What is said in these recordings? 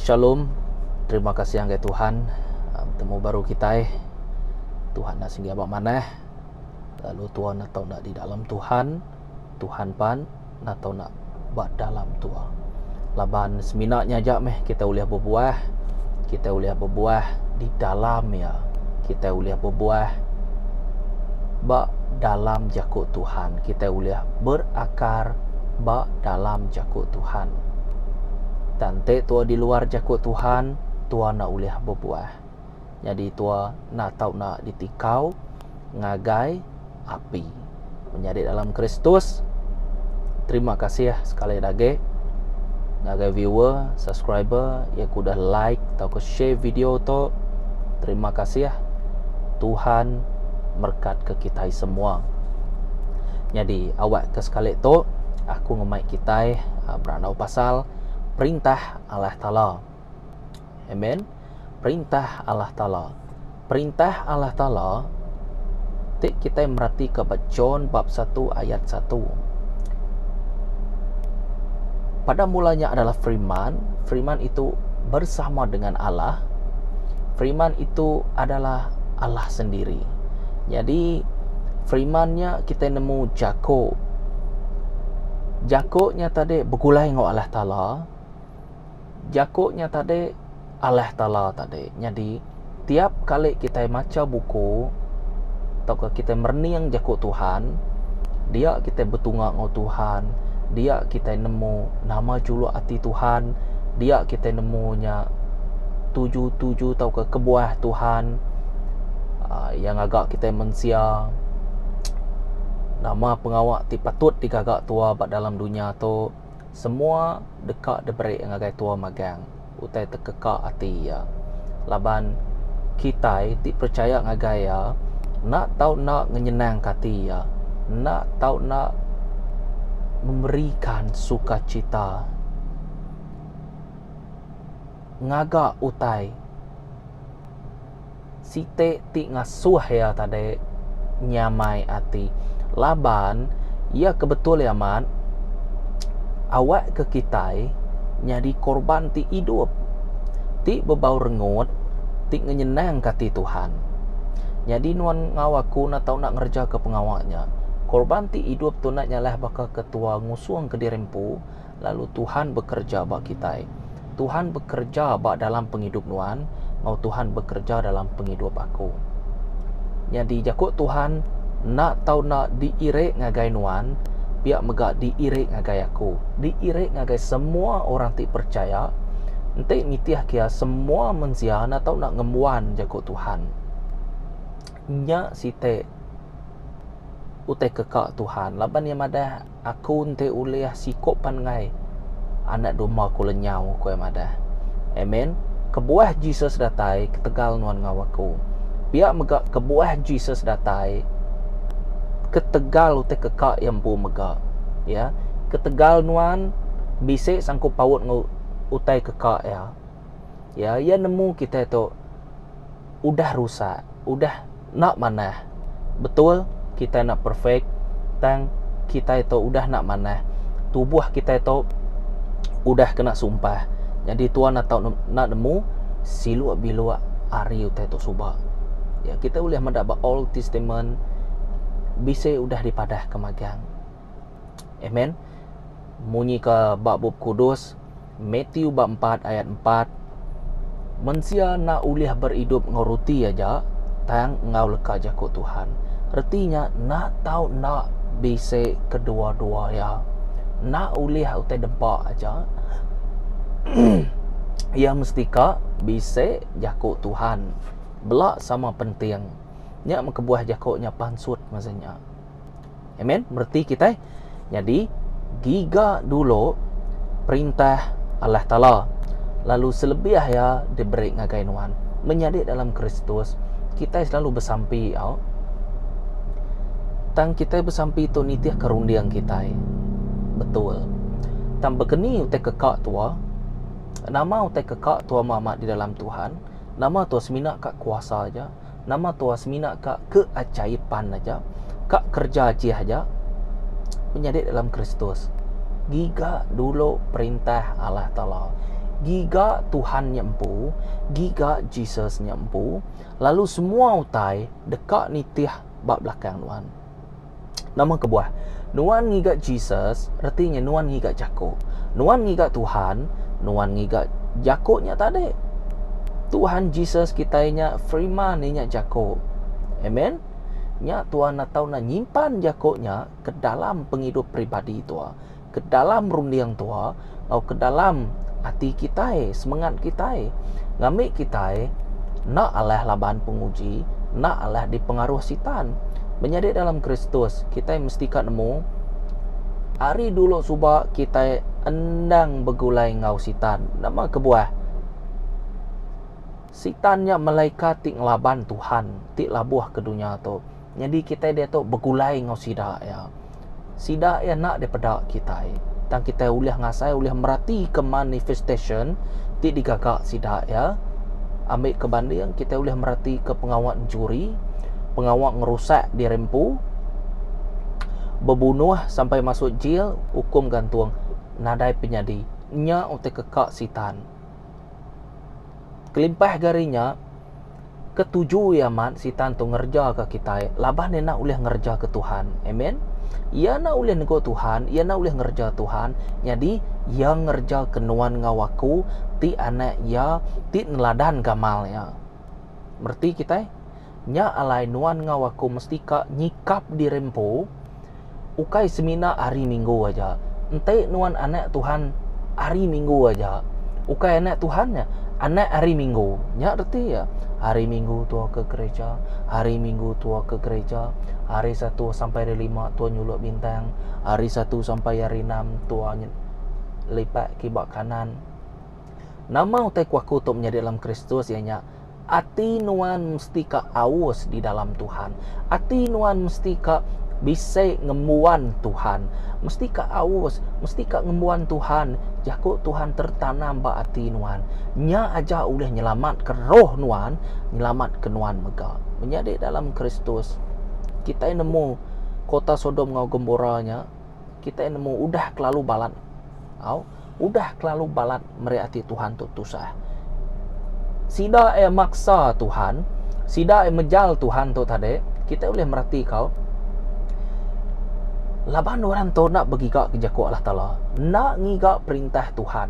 Shalom. Terima kasih ngagai Tuhan. Betemu baru kitai. Tuhan enda sigi aba manah. Lalu tua enda tau enda di dalam Tuhan. Tuhan pan enda tau enda ba dalam tua. Laban semina nya aja meh kitai ulih bebuah. Kitai ulih bebuah di dalam iya. Kitai ulih bebuah ba dalam jaku Tuhan. Kitai ulih berakar ba dalam jaku Tuhan. Tang enti tua di luar jaku Tuhan, tua enda ulih bebuah. Nyadi tua enda tau enda ditikau ngagai api. Menyadi dalam Kristus, terima kasih sekali agi ngagai viewer, subscriber iya ke udah like tauka share video tu. Terima kasih. Tuhan merekatka kitai semua. Nyadi awak ke sekali tu aku ngemai kitai berandau pasal perintah Allah Taala. Amen. Perintah Allah Taala. Perintah Allah Taala ti kitai meratika ba John bab satu ayat satu. Pada mulanya adalah Firman, Firman itu bersama dengan Allah. Firman itu adalah Allah sendiri. Jadi Firman nya kitai nemu jako. Jako nya tadi begulai enggau Allah Taala. Jako nya tadi Allah Taala tadi. Nyadi tiap kali kitai macha buku tauka kitai merening jaku Tuhan, dia kitai betunga enggau Tuhan, dia kitai nemu nama juluk ati Tuhan, dia kitai nemu nya tuju-tuju tauka kebuah Tuhan aaa iya ngaga kitai mensia nama pengawa ti patut digaga tuwa ba dalam dunya tu. Semua deka diberi ngagai tua magang utai tekeka ati iya. Laban kitai ti percaya ngagai iya enda tau enda ngenyenangka ati iya, enda tau enda memberikan sukacita ngaga utai. Siti ti ngasuh iya tadi nyamai ati laban iya ke betul iya amat awak ke kitai nyadi korban ti idup ti bebau rengut ti ngenyenangka ati Tuhan. Nyadi nuan enggau aku enda tau enda ngereja ke pengawa nya. Korban ti idup tu enda nyalah baka ke tua ngusung kediri empu lalu Tuhan bekereja ba kitai. Tuhan bekereja ba dalam pengidup nuan enggau Tuhan bekereja dalam pengidup aku. Nyadi jaku Tuhan enda tau enda diiri ngagai nuan pia mega diiri ngagai aku, diiri ngagai semua orang ti percaya enti nitih kia semua mensia enda tau enda ngembuan jaku Tuhan. Nya siti utai keka Tuhan laban iya madah aku enti ulih siko pan enggai anak domba ku lenyau ku iya madah. Amen. Kebuah Jesus datai ketegal nuan enggau aku. Pia mega kebuah Jesus datai ketegal utai keka iya empu mega. Ya. Ketegal nuan bisi sangkup paut enggau utai keka iya. Ya, iya nemu kitai tu udah rusak, udah enda manah. Betul, kitai enda perfect tang kitai tu udah enda manah. Tubuh kitai tu udah kena sumpah. Nyadi tuan enda tau enda nemu siluk biluk ari utai tu suba. Ya, kitai ulih meda ba Old Testament bisi udah dipadahka magang. Amen. Munyi ke ba Bup Kudus, Matthew ba empat ayat empat, Mensia enda ulih beridup enggau ruti aja, tang enggau leka jaku Tuhan. Reti nya enda tau enda bisi kedua-dua iya. Enda ulih utai dempa aja. Iya mesti ka bisi jaku Tuhan. Bela sama penting. Nya meh kebuah jaku nya pansut masa nya. Amen. Mereti kitai. Nyadi, giga dulu perintah Allah Taala, lalu selebih iya diberi ngagai nuan. Menyadi dalam Kristus, kitai selalu besampi au. Tang kitai besampi tu nitihka runding kitai. Betul. Tang bekeni utai keka tua, nama utai keka tua amat di dalam Tuhan, nama tua semina ka kuasa aja. Nama tua semina ka keajaiban aja, ka kereja ajih aja. Menyadi dalam Kristus, giga dulu perintah Allah Taala. Giga Tuhan nya empu, giga Jesus nya empu, lalu semua utai deka nitih ba belakang nuan. Nama kebuah? Nuan ngiga Jesus, reti nya nuan ngiga Jaku. Nuan ngiga Tuhan, nuan ngiga Jaku nya tadi. Tuhan Jesus kitai nya Firman iya nya Jaku. Amen. Nya Tuhan atau enda nyimpan Jaku nya ke dalam pengidup peribadi tua. Ke dalam runding tua enggau ke dalam ati kitai, semengat kitai. Ngambi kitai enda alah laban penguji, enda alah dipengaruh Sitan. Menyadi dalam Kristus, kitai mesti ka nemu ari dulu suba kitai endang begulai enggau Sitan. Nama kebuah? Sitan nya malaikat ti ngelaban Tuhan ti labuh ke dunya tu. Nyadi kitai diatu begulai enggau sida iya. Sida iya enda dipeda kitai tang kitai ulih ngasai ulih meratika manifestation ti digaga sida iya. Ambi ke banding kitai ulih meratika pengawa enchuri, pengawa ngerusak diri empu, bebunuh sampai masuk jil, ukum gantung nadai penyadi. Nya utai keka sitan. Kelimpah ga ari nya, ke tuju iya amat Sitan tu ngereja ka kitai laban iya enda ulih ngereja ke Tuhan. Amen. Iya enda ulih nego Tuhan, iya enda ulih ngereja Tuhan, nyadi iya ngereja ke nuan enggau aku ti anak iya ti neladan gamal iya. Mereti kitai? Nya alai nuan enggau aku mesti ka nyikap diri empu ukai semina hari minggu aja. Enti nuan anak Tuhan hari minggu aja, ukai anak Tuhan nya, anak hari minggu. Nya reti iya. Hari minggu tua ke gereja, hari minggu tua ke gereja, hari satu sampai hari lima tua nyuluk bintang, hari satu sampai hari enam tua lipat kiba kanan. Nama utai ku aku tu menyadi dalam Kristus iya nya Ati nuan mesti ka aus di dalam Tuhan. Ati nuan mesti ka bisi ngembuan Tuhan. Mesti ka aus, mesti ka ngembuan Tuhan. Jaku Tuhan tertanam ba ati nuan. Nya aja ulih nyelamatka roh nuan, nyelamatka nuan mega. Menyadi dalam Kristus, kitai nemu kota Sodom enggau Gomora nya, kitai nemu udah kelalu balat. Au. Udah kelalu balat meri ati Tuhan tu tusah. Sida iya maksa Tuhan, sida iya mejal Tuhan tu tadi, kitai ulih mereti kau laban orang tu enda begiga ke jaku Allah Taala, enda ngiga perintah Tuhan.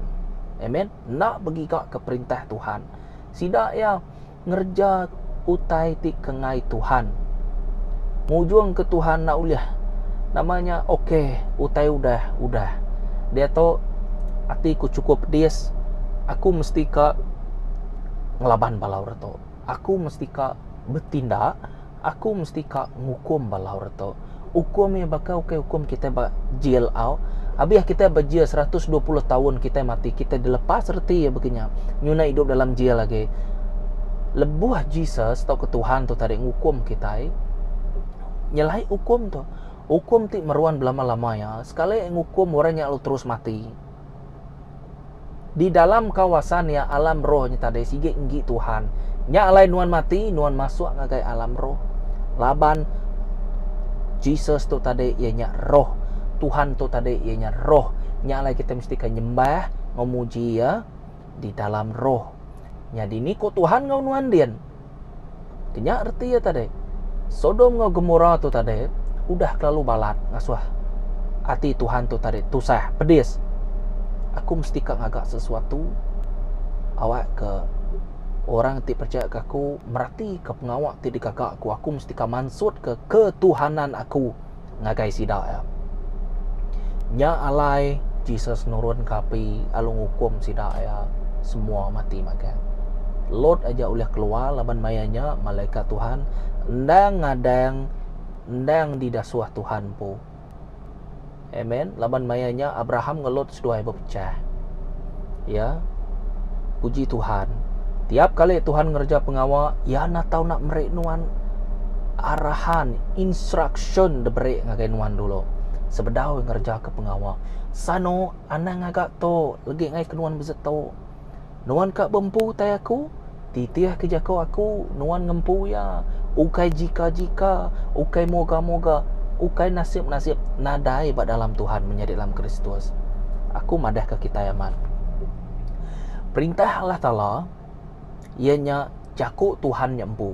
Amen. Enda begiga ke perintah Tuhan. Sida iya ngereja utai ti ke enggai Tuhan. Ngujung ke Tuhan enda ulih nama nya ok utai udah udah. Diatu ati ku chukup pedis aku mesti ka ngelaban bala orang tu. Aku mesti ka betindak aku mesti ka ngukum bala orang tu. Ukum iya baka ukai ukum kitai ba jil au. Abih kitai ba jil 120 taun kitai mati kitai dilepas reti iya baka nya. Nyuna idup dalam jil agi. Lebuh Jesus tauka Tuhan tu tadi ngukum kitai nyelai ukum tu. Ukum ti meruan belama-lama iya. Sekali ngukum orang nya lalu terus mati. Di dalam kawasan iya alam roh nya tadi sigi enggi Tuhan. Nya alai nuan mati, nuan masuk ngagai alam roh. Laban Jesus tu tadi iya nya roh. Tuhan tu tadi iya nya roh. Nya alai kita mesti ka nyembah enggau muji iya di dalam roh. Nyadi ni ku Tuhan enggau nuan din. Kenya reti iya tadi. Sodom enggau Gomora tu tadi udah kelalu balat ngasuh ati Tuhan tu tadi tusah, pedis. Aku mesti ka ngaga sesuatu awakka orang ti pechaya ke aku meratika pengawa ti digaga aku. Aku mesti ka mansutka ketuhanan aku ngagai sida iya. Nya alai Jesus nurunka api lalu ngukum sida iya semua mati magang. Lot aja ulih keluar laban maya nya malaikat Tuhan endang ngadang endang didasuh Tuhan empu. Amen. Laban maya nya Abraham enggau Lot seduai bepechah. Ya. Puji Tuhan. Tiap kali Tuhan ngereja pengawa, Iya enda tau nak meri nuan arahan, instruction diberi ngagai nuan dulu sebedau iya ngereja ke pengawa. Sano anang ngaga tu, legi ngai ke nuan besetu. Nuan ka bempu utai aku, titih ke jaku aku, nuan ngempu iya. Ukai jika-jika, ukai moga-moga, ukai nasib-nasib nadai ba dalam Tuhan menyadi dalam Kristus. Aku madahka kitai amat. Perintah Allah Taala iya nya jaku Tuhan nya empu.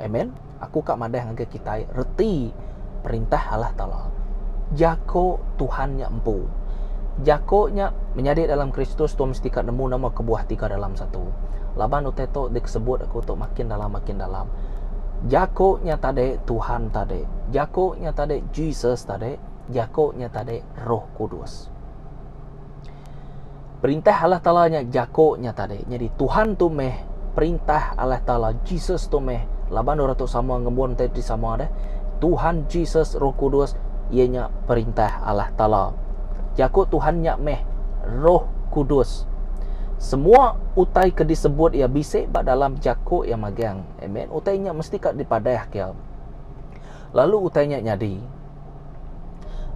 Amen. Aku ka madah ngagai kitai reti perintah Allah Taala. Jaku Tuhan nya empu. Jaku nya menyadi dalam Kristus tua mesti ka nemu nama kebuah tiga dalam satu. Laban utai tu disebut aku tu makin dalam makin dalam. Jaku nya tadi Tuhan tadi. Jaku nya tadi Jesus tadi. Jaku nya tadi Roh Kudus. Perintah Allah Taala nya jako nya tadi. Nyadi Tuhan tu meh perintah Allah Taala, Jesus tu meh laban orang tu sama ngembuan utai ti sama deh. Tuhan Jesus Roh Kudus iya nya perintah Allah Taala. Jako Tuhan nya meh Roh Kudus. Semua utai ke disebut iya bisi ba dalam jako iya magang. Amen. Utai nya mesti ka dipadah ke iya. Lalu utai nya nyadi.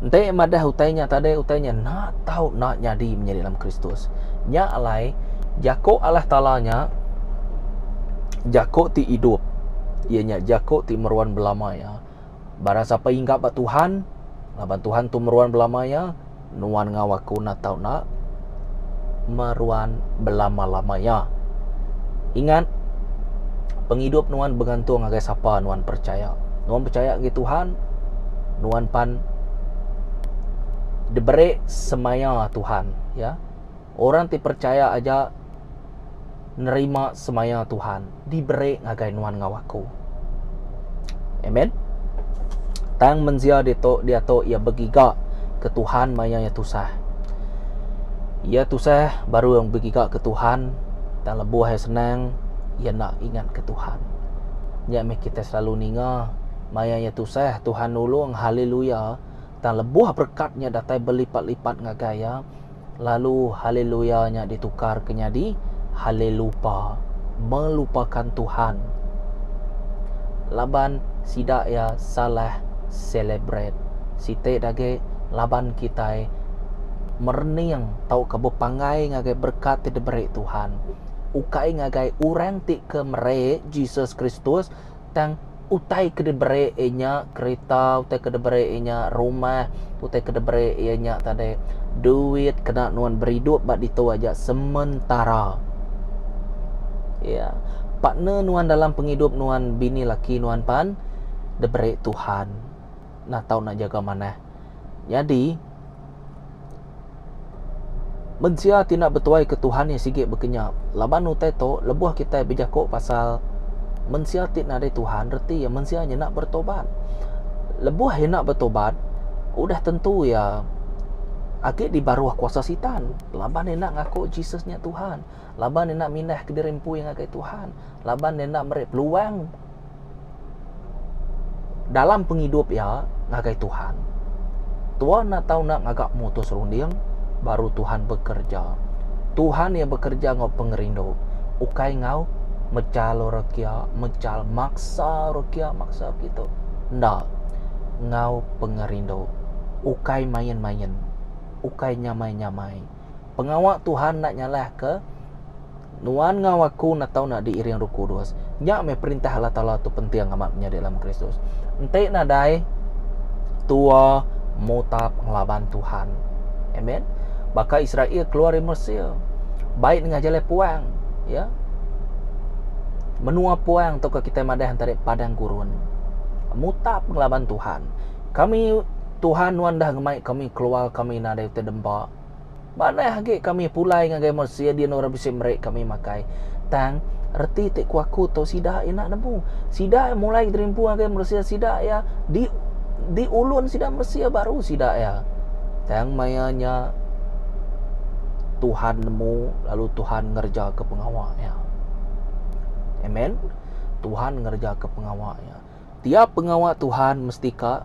Enti madah utai nya tadi, utai nya enda tau enda nyadi menyadi dalam Kristus. Nya alai, jaku Allah Taala nya jaku ti idup. Iya nya jaku ti meruan belama iya. Barang sapa inggap ba Tuhan, laban Tuhan tu meruan belama iya, nuan enggau aku enda tau enda meruan belama-lama iya. Ingat, pengidup nuan begantung ngagai sapa nuan percaya. Nuan percaya ngagai Tuhan, nuan pan diberi semaya Tuhan. Ya. Orang ti percaya aja nerima semaya Tuhan diberi ngagai nuan enggau aku. Amen. Tang mensia ditu diatu iya begiga ke Tuhan maya iya tusah. Iya tusah baru iya begiga ke Tuhan tang lebuh iya senang iya enda ingat ke Tuhan. Nya meh kitai selalu ninga maya iya tusah Tuhan nulung haleluya tang lebuh berekat nya datai belipat-lipat ngagai iya lalu haleluya nya ditukar ke nyadi halelupa melupakan Tuhan laban sida iya salah celebrate. Siti da agi laban kitai merening tauka bepanggai ngagai berekat ti diberi Tuhan ukai ngagai orang ti ke meri Jesus Kristus tang utai ke diberi iya nya kerita, utai ke diberi iya nya rumah, utai ke diberi iya nya tadi duit kena nuan beridup ba ditu aja sementara. Ya. Partner nuan dalam pengidup nuan bini laki nuan pan diberi Tuhan. Nah tau nak jaga manah. Nyadi mensia ti enda betuai ke Tuhan iya sigi bekenya laban utai tu lebuh kitai bejaku pasal mensia ti nadai Tuhan reti iya mensia nya enda bertobat. Lebuh iya enda bertobat udah tentu iya agi di baruh kuasa sitan laban iya enda ngaku Jesus nya Tuhan, laban iya enda mindah kediri empu iya ngagai Tuhan, laban iya enda meri peluang dalam pengidup iya ngagai Tuhan. Tua enda tau enda ngaga mutus runding baru Tuhan bekereja. Tuhan iya bekereja enggau pengerindu, ukai enggau mechal orang kia, mechal maksa orang kia, maksa kitu. Enda. Enggau pengerindu. Ukai main-main. Ukai nyamai-nyamai. Pengawa Tuhan enda nyalahka Nuan enggau aku enda tau enda diiring Roh Kudus. Nya meh perintah Allah Taala tu penting amat menyadi dalam Kristus. Enti nadai tua mutap ngelaban Tuhan. Amen. Baka Israel keluar ari Mesir, baik nengah jalai puang, ya. Menua puang tauka kitai madah entara padang gurun. Mutap ngelaban Tuhan. Kami Tuhan nuan dah ngemai kami keluar kami nadai utai dempa. Manah agi kami pulai ngagai Mesir din orang bisi meri kami makai. Tang, reti ti ku aku tu sida iya enda nemu. Sida iya mulai diterimpu ngagai Mesir sida iya di di ulun sida Mesir baru sida iya. Tang maya nya Tuhan nemu lalu Tuhan ngerejaka pengawa iya. Amen. Tuhan ngerejaka pengawa iya. Tiap pengawa Tuhan mesti ka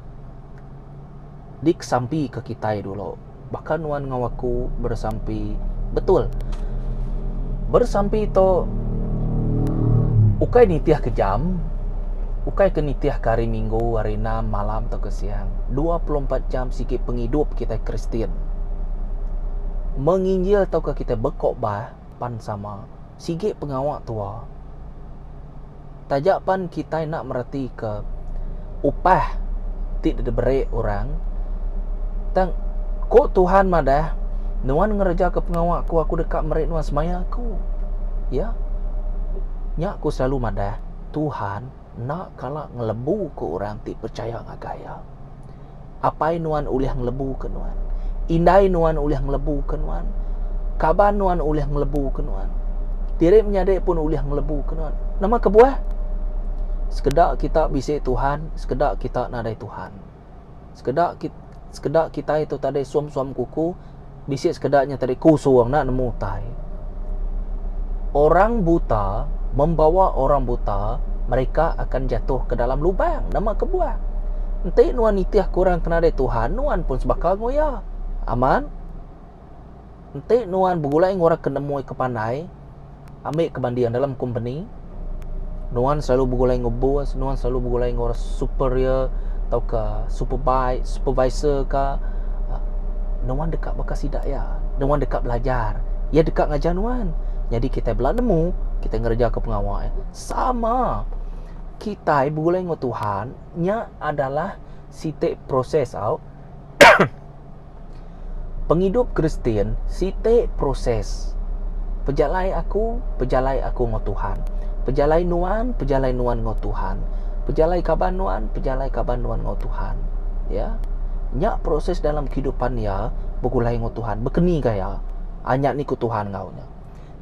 dikesampi ke kitai dulu. Baka nuan enggau aku beresampi betul. Beresampi tu ukai nitih ke jam, ukai ke nitih ke hari minggu, hari enam, malam tauka siang. 24 jam sigi pengidup kitai Kristian. Menginjil tauka kitai bekhotbah pan sama. Sigi pengawa tua. Taja pan kitai enda meretika upah ti diberi orang, tang ku Tuhan madah, Nuan ngerejaka pengawa aku, aku deka meri nuan semaya aku. Ya. Nya aku selalu madah, Tuhan enda kala ngelebuka orang ti pechaya ngagai Iya. Apai nuan ulih ngelebuka nuan. Indai nuan ulih ngelebuka nuan. Kaban nuan ulih ngelebuka nuan. Diri menyadi pun ulih ngelebuka nuan. Nama kebuah? Sekeda kita bisi Tuhan, sekeda kita nadai Tuhan. Sekeda sekeda kitai tu tadi suam-suam kuku, bisi sekeda nya tadi kusung enda nemu utai. Orang buta membawa orang buta, mereka akan jatuh ke dalam lubang. Nama kebuah? Enti nuan nitih ke orang ke nadai Tuhan, nuan pun sebaka enggau iya. Amat? Enti nuan begulai enggau orang ke nemu ke pandai, ambi ke banding dalam kompeni, nuan selalu begulai enggau bos, nuan selalu begulai enggau orang superior tauka superbi supervisor ka, nuan deka baka sida iya. Nuan deka belajar. Iya deka ngajar nuan. Nyadi kitai bela nemu, kitai ngerejaka pengawa iya. Sama kitai begulai enggau Tuhan nya adalah siti proses au. Pengidup Kristian siti proses. Pejalai aku, pejalai aku enggau Tuhan. Pejalai nuan, pejalai nuan enggau Tuhan. Pejalai kaban nuan, pejalai kaban nuan enggau Tuhan. Ya. Nya proses dalam kehidupan iya begulai enggau Tuhan. Bekeni gaya. Anya ni ku Tuhan enggau nya.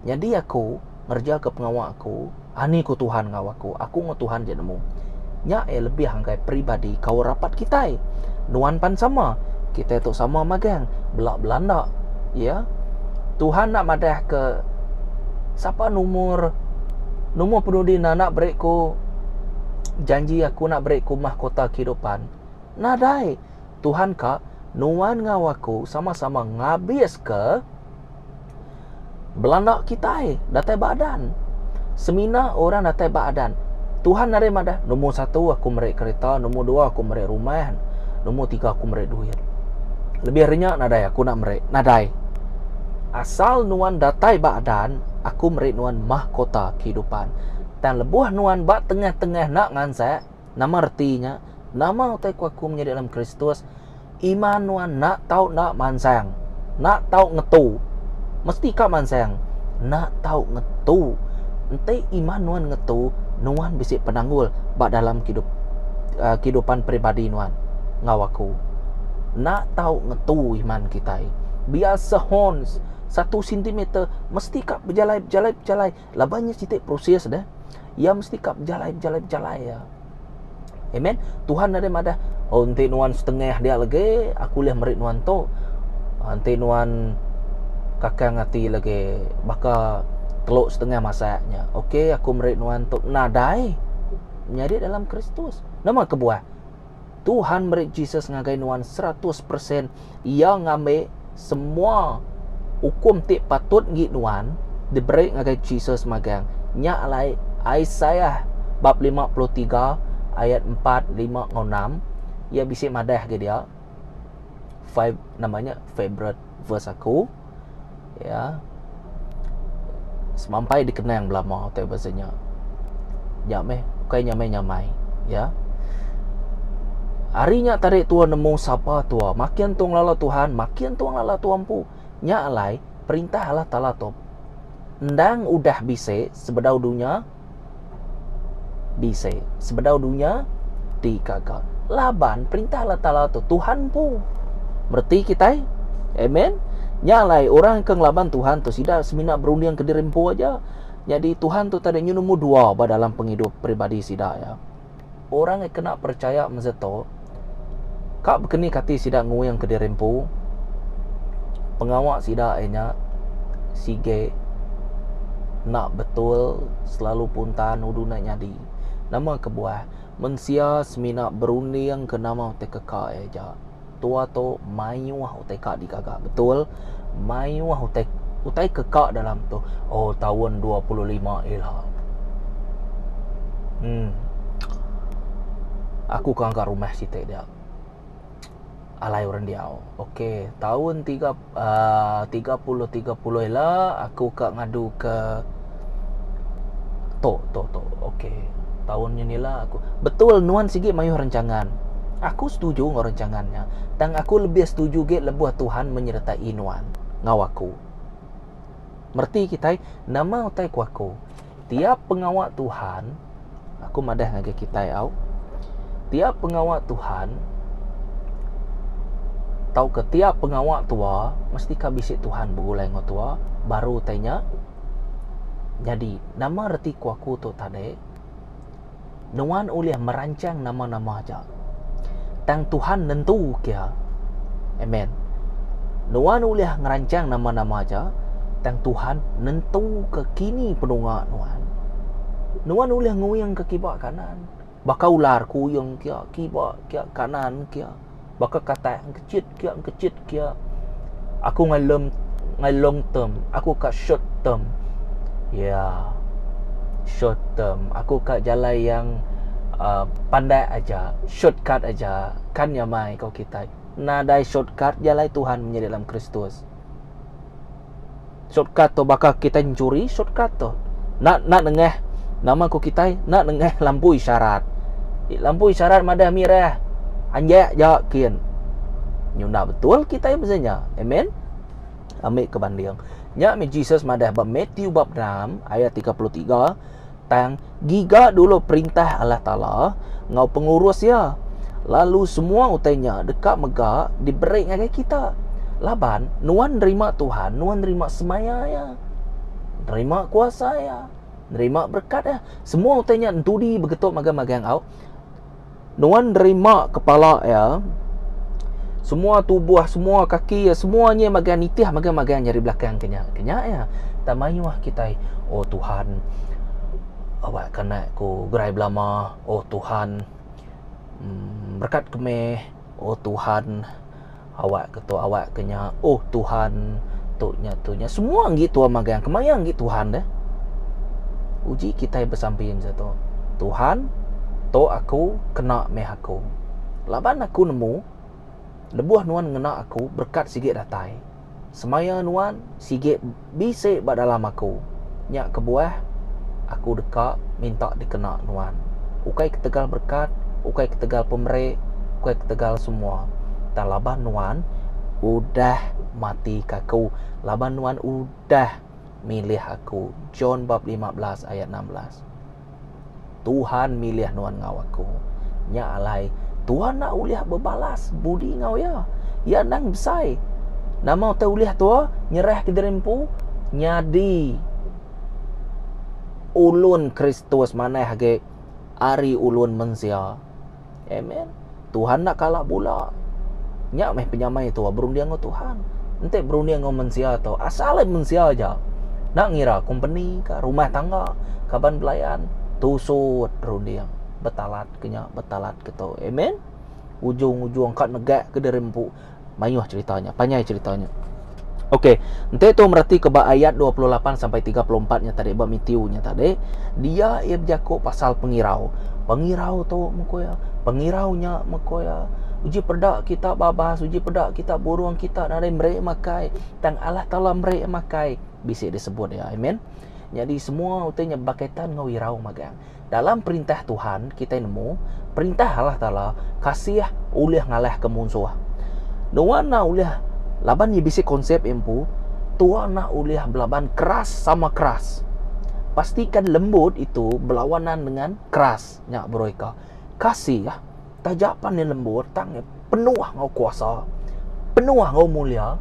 Nyadi aku ngerejaka pengawa aku, ani ku Tuhan enggau aku. Aku enggau Tuhan je nemu. Nya iya lebih ngagai peribadi kaul rapat kitai. Nuan pan sama. Kitai tu sama magang, bela belanda. Ya. Tuhan enda madahka sapa numur numur penudi enda enda beri ku janji aku enda beri ku mahkota kehidupan. Nadai. Tuhan ka nuan enggau aku sama-sama ngabiska Belanda kitai datai ba adan. Semina orang datai ba adan. Tuhan nadai madah, nombor satu aku meri kereta, nombor dua aku meri rumah, nombor tiga aku meri duit. Lebih ari nya nadai aku nak meri. Nadai. Asal nuan datai ba adan, aku meri nuan mahkota kehidupan. Tang lebuh nuan ba tengah-tengah enda ngansak, Nama reti nya? Nama utai ku aku menyadi dalam Kristus, iman nuan enda tau enda mansang. Enda tau ngetu. Mesti ka mansang. Enda tau ngetu. Enti iman nuan ngetu, nuan bisi penanggul ba dalam kidup uh, kehidupan peribadi nuan enggau aku. Enda tau ngetu iman kitai. Biar sehon satu sentimeter mesti ka bejalai bejalai bejalai Laban nya siti proses deh. Iya mesti ka bejalai bejalai bejalai iya. Amen. Tuhan nadai madah, oh enti nuan setengah dia lagi, aku ulih meri nuan tu. Ah, enti nuan kakang ati lagi baka teluk setengah masak nya. Okey, aku meri nuan tu. Nadai. Menyadi dalam Kristus. Nama kebuah? Tuhan meri Jesus ngagai nuan 100%. Iya ngambi semua ukum ti patut enggi nuan diberi ngagai Jesus magang. Nya alai Isaiah bab 53 ayat 4, 5 enggau 6 iya bisi madah agi dia. Five nama nya favorite verse aku. Ya. Semampai dikenang belama utai bahasa nya. Nya meh ukai nyamai nyamai ya. Ari nya tadi tua nemu sapa tua. Makin tua ngelala Tuhan, makin tua ngelala tua empu. Nya alai perintah Allah Taala tu endang udah bisi sebedau dunya bisi sebedau dunya digaga. Laban perintah Allah Taala tu Tuhan empu. Mereti kitai? Amen. Nya alai orang ke ngelaban Tuhan tu sida semina berunding ke diri empu aja. Nyadi Tuhan tu tadi nyu nemu dua ba dalam pengidup peribadi sida ya. Orang ke kena percaya masa tu ka bekeni kati sida nguing ke diri empu pengawa sida iya nya sige enda betul selalu puntan udu enda nyadi. Nama kebuah mensia semina berunding ke nama utai keka iya aja. Tua tu mayuh utai ka digaga betul mayuh utai utai ke ka dalam tu oh taun 25 ila hmm aku ka ngaga rumah siti dia alai orang diau okey taun tiga uhh 30 30 ila aku ka ngadu ke tu tu tu okey taun nyin ila aku betul nuan sigi mayuh rancangan aku setuju enggau rancangan nya tang aku lebih setuju ge lebuh Tuhan menyertai nuan. enggau aku. Mereti kitai nama utai ku aku. Tiap pengawa Tuhan, aku madah ngagai kitai au. Tiap pengawa Tuhan tauka tiap pengawa tua mesti ka bisi Tuhan begulai enggau tua baru utai nya nyadi. Nama reti ku aku tu tadi? Nuan ulih merancang nama-nama aja. Tang Tuhan nentu kia. Amen. Nuan ulih ngerancang nama-nama aja, tang Tuhan nentu ke kini penunga nuan. Nuan ulih nguing ke kiba kanan. Baka ular kuyung kia, kiba kia, kanan kia. Baka katak engkechit kia, engkechit kia. Aku ngai lem ngai long term, aku ka short term. Ya. Yeah. Short term. Aku ka jalai yang uh, pandak aja, shortcut aja. Kan nyamai kau kitai. Nadai shortcut jalai Tuhan menyadi dalam Kristus. Shortcut tu baka kitai mencuri shortcut tu. Nak nak nengah nama ku kitai nak nengah lampu isyarat. Lampu isyarat madah mirah. Anjak ja kin. Nyunda betul kitai mesti nya. Amen. Ambil ke banding. Nya meh Jesus madah ba Matthew bab 6 ayat 33 tang giga dulu perintah Allah Taala enggau pengurus iya lalu semua utai nya deka mega diberi ngagai kita. Laban nuan nerima Tuhan, nuan nerima semaya iya, nerima kuasa iya, nerima berkat iya. Semua utai nya entudi begetuk magang-magang au. Nuan nerima kepala iya, semua tubuh, semua kaki iya, semua nya magang nitih magang-magang nyari belakang ke nya. Ke nya iya. Tang mayuh kitai, oh Tuhan, awak ke anak ku gerai belama. Oh Tuhan, Berekat ke meh, oh Tuhan, awak ke tu awak ke nya, oh Tuhan, tu nya tu nya. Semua enggi tua magang, kemaya enggi Tuhan deh. Uji kitai besampi masa tu. Tuhan, tu aku kena meh aku. Laban aku nemu lebuh nuan ngena aku berekat sigi datai. Semaya nuan sigi bisi ba dalam aku. Nya kebuah aku deka minta dikena nuan. Ukai ketegal berekat, ukai ketegal pemeri, ukai ketegal semua. Tang laban nuan udah mati ke aku, laban nuan udah milih aku. John bab 15 ayat 16. Tuhan milih nuan enggau aku. Nya alai, Tuhan enda ulih bebalas budi enggau iya. Iya endang besai. Nama utai ulih tua nyerahka diri empu nyadi ulun Kristus manah agi ari ulun mensia. Amen. Tuhan enda kala bula. Nya meh penyamai tua berunding enggau Tuhan. Enti berunding enggau mensia tu, asal ai mensia aja. Enda ngira kompeni ka, rumah tangga, kaban belayan, tusut runding betalat ke nya, betalat ke tu. Amen. Ujung-ujung ka negak ke diri empu. Mayuh cerita nya, panjai cerita nya. Okey, enti tu mereti ke ba ayat 28 sampai 34 nya tadi ba Matthew nya tadi, dia iya bejaku pasal pengirau. Pengirau tu meko iya, pengirau nya meko iya. Uji peda kita babas, uji peda kita burung kita nadai meri makai, tang Allah Taala meri makai. Bisi disebut iya. Amen. Nyadi semua utai nya bekaitan enggau irau magang. Dalam perintah Tuhan, kitai nemu, perintah Allah Taala kasih ulih ngalahka munsuh. Nuan enda ulih laban iya bisi konsep iya empu, tuan enda ulih belaban keras sama keras. Pastikan lembut itu berlawanan dengan keras. Nya beroika. Kasih taja pan iya lembut tang iya penuh enggau kuasa, penuh enggau mulia,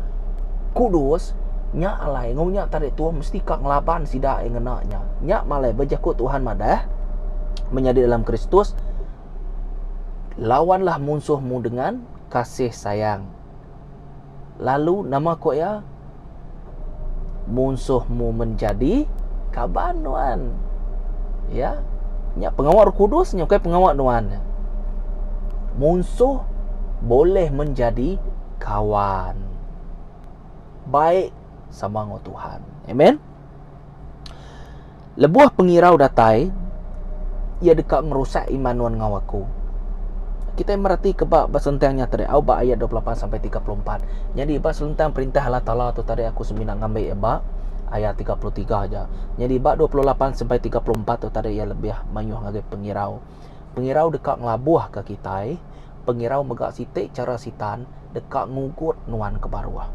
kudus, nya alai enggau nya tadi tuah mesti ka ngelaban sida iya ngena nya. Nya malai bejaku Tuhan madah menyadi dalam Kristus lawanlah munsuhmu dengan kasih sayang. Lalu nama ku iya? Munsuhmu menjadi kaban nuan. Ya. Nya pengawa Roh Kudus nya ukai pengawa nuan. Munsuh boleh menjadi kawan. Baik sama enggau Tuhan. Amen. Lebuh pengirau datai, iya deka ngerusak iman nuan enggau aku. Kitai meratika ba ba selentang nya tadi, au ba ayat 28 sampai 34. Nyadi ba selentang perintah Allah Taala tu tadi aku semina ngambi iya ba ayat 33 aja. Nyadi ba 28 sampai 34 tu tadi iya lebih mayuh ngagai pengirau. Pengirau deka ngelabuhka kitai, pengirau mega siti chara sitan deka ngugut nuan ke baruh.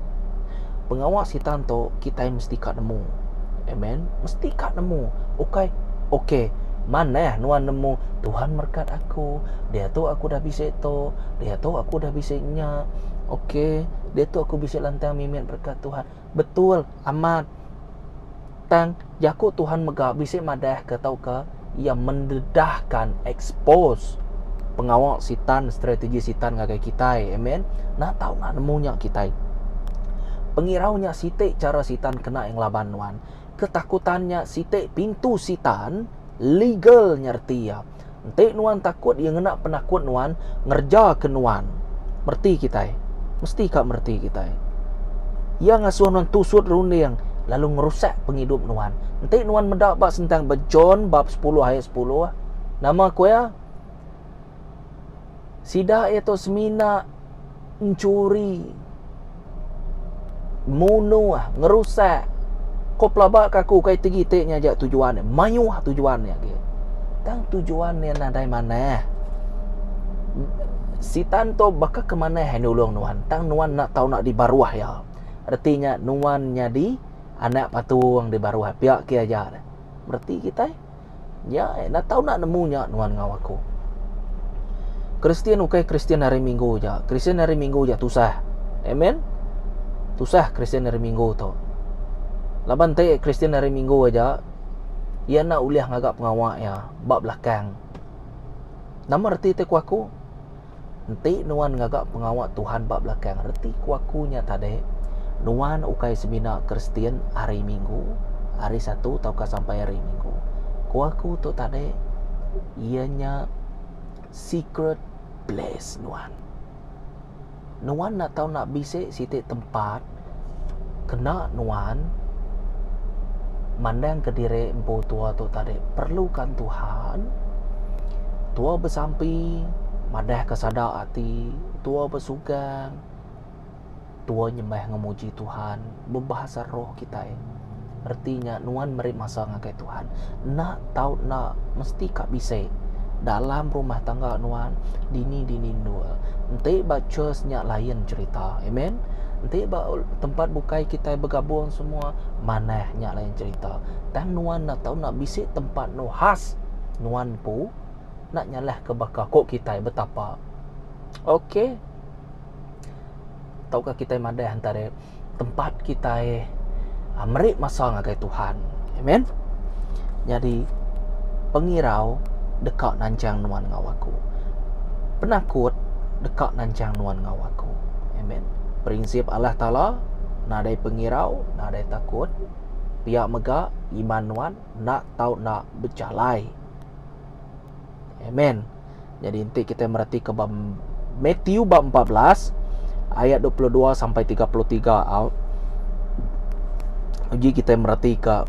Pengawa sitan tu kitai mesti ka nemu. Amen. Mesti ka nemu. Ukai ok manah nuan nemu Tuhan merekat aku, diatu aku dah bisi tu, diatu aku dah bisi nya. Ok, diatu aku bisi lantang mimit berekat Tuhan. Betul amat. Tang jaku Tuhan mega bisi madahka tauka iya mendedahkan, expose, pengawa sitan, strategi sitan ngagai kitai. Amen. Enda tau enda nemu nya kitai. Pengirau nya siti chara sitan kena iya ngelaban nuan. Ketakutan nya siti pintu sitan legal nya reti iya. Enti nuan takut iya ngena penakut nuan ngereja ke nuan. Mereti kitai. Mesti ka mereti kitai. Iya ngasuh nuan tusut runding lalu ngerusak pengidup nuan. Enti nuan meda ba sentang ba John bab sepuluh ayat sepuluh, nama ku iya? Sida iya tu semina enchuri, munuh, ngerusak. Ko pelaba ka aku ukai ti iti nya aja tujuan iya. Mayuh tujuan iya agi. Tang tujuan iya nadai manah. Sitan tu baka ke manah iya nulung nuan tang nuan enda tau nak di baruh iya. Reti nya nuan nyadi anak patung di baruh iya pia ke aja. Mereti kitai? Nya eh, enda tau nak nemu nya nuan enggau aku. Kristian ukai Kristian hari Minggu aja. Kristian hari Minggu aja tusah. Amen. Tusah Kristian hari Minggu tu. Laban ti Kristian hari Minggu aja, iya enda ulih ngaga pengawa iya ba belakang. Nama reti ti ku aku? Enti nuan ngaga pengawa Tuhan ba belakang reti ku aku nya tadi, nuan ukai semina Kristian hari Minggu, hari Satu tauka sampai hari Minggu. Ku aku tu tadi iya nya secret place nuan. Nuan enda tau nak bisi siti tempat kena nuan mandang ke diri empu tua tu tadi perlukan Tuhan tua besampi madah ke sada ati tua besugang tua nyembah enggau muji Tuhan bebahasa roh kitai reti nya nuan meri masa ngagai Tuhan enda tau enda mesti ka bisi dalam rumah tangga nuan dini dini endur enti ba church nya lain cherita amen enti ba tempat bukai kitai begabung semua manah nya lain cherita tang nuan enda tau enda bisi tempat nu khas nuan empu enda nyalah ke baka ko kitai betapa ok tauka kitai madah entara tempat kitai meri masa ngagai Tuhan. Amen. Nyadi pengirau deka nanchang nuan enggau aku. Penakut deka nanchang nuan enggau aku. Amen. Prinsip Allah Taala nadai pengirau, nadai takut. Pia mega iman nuan enda tau enda bejalai. Amen. Jadi enti kitai meretika ba Matthew ba 14 ayat 22 sampai 33 au. Uji kitai meretika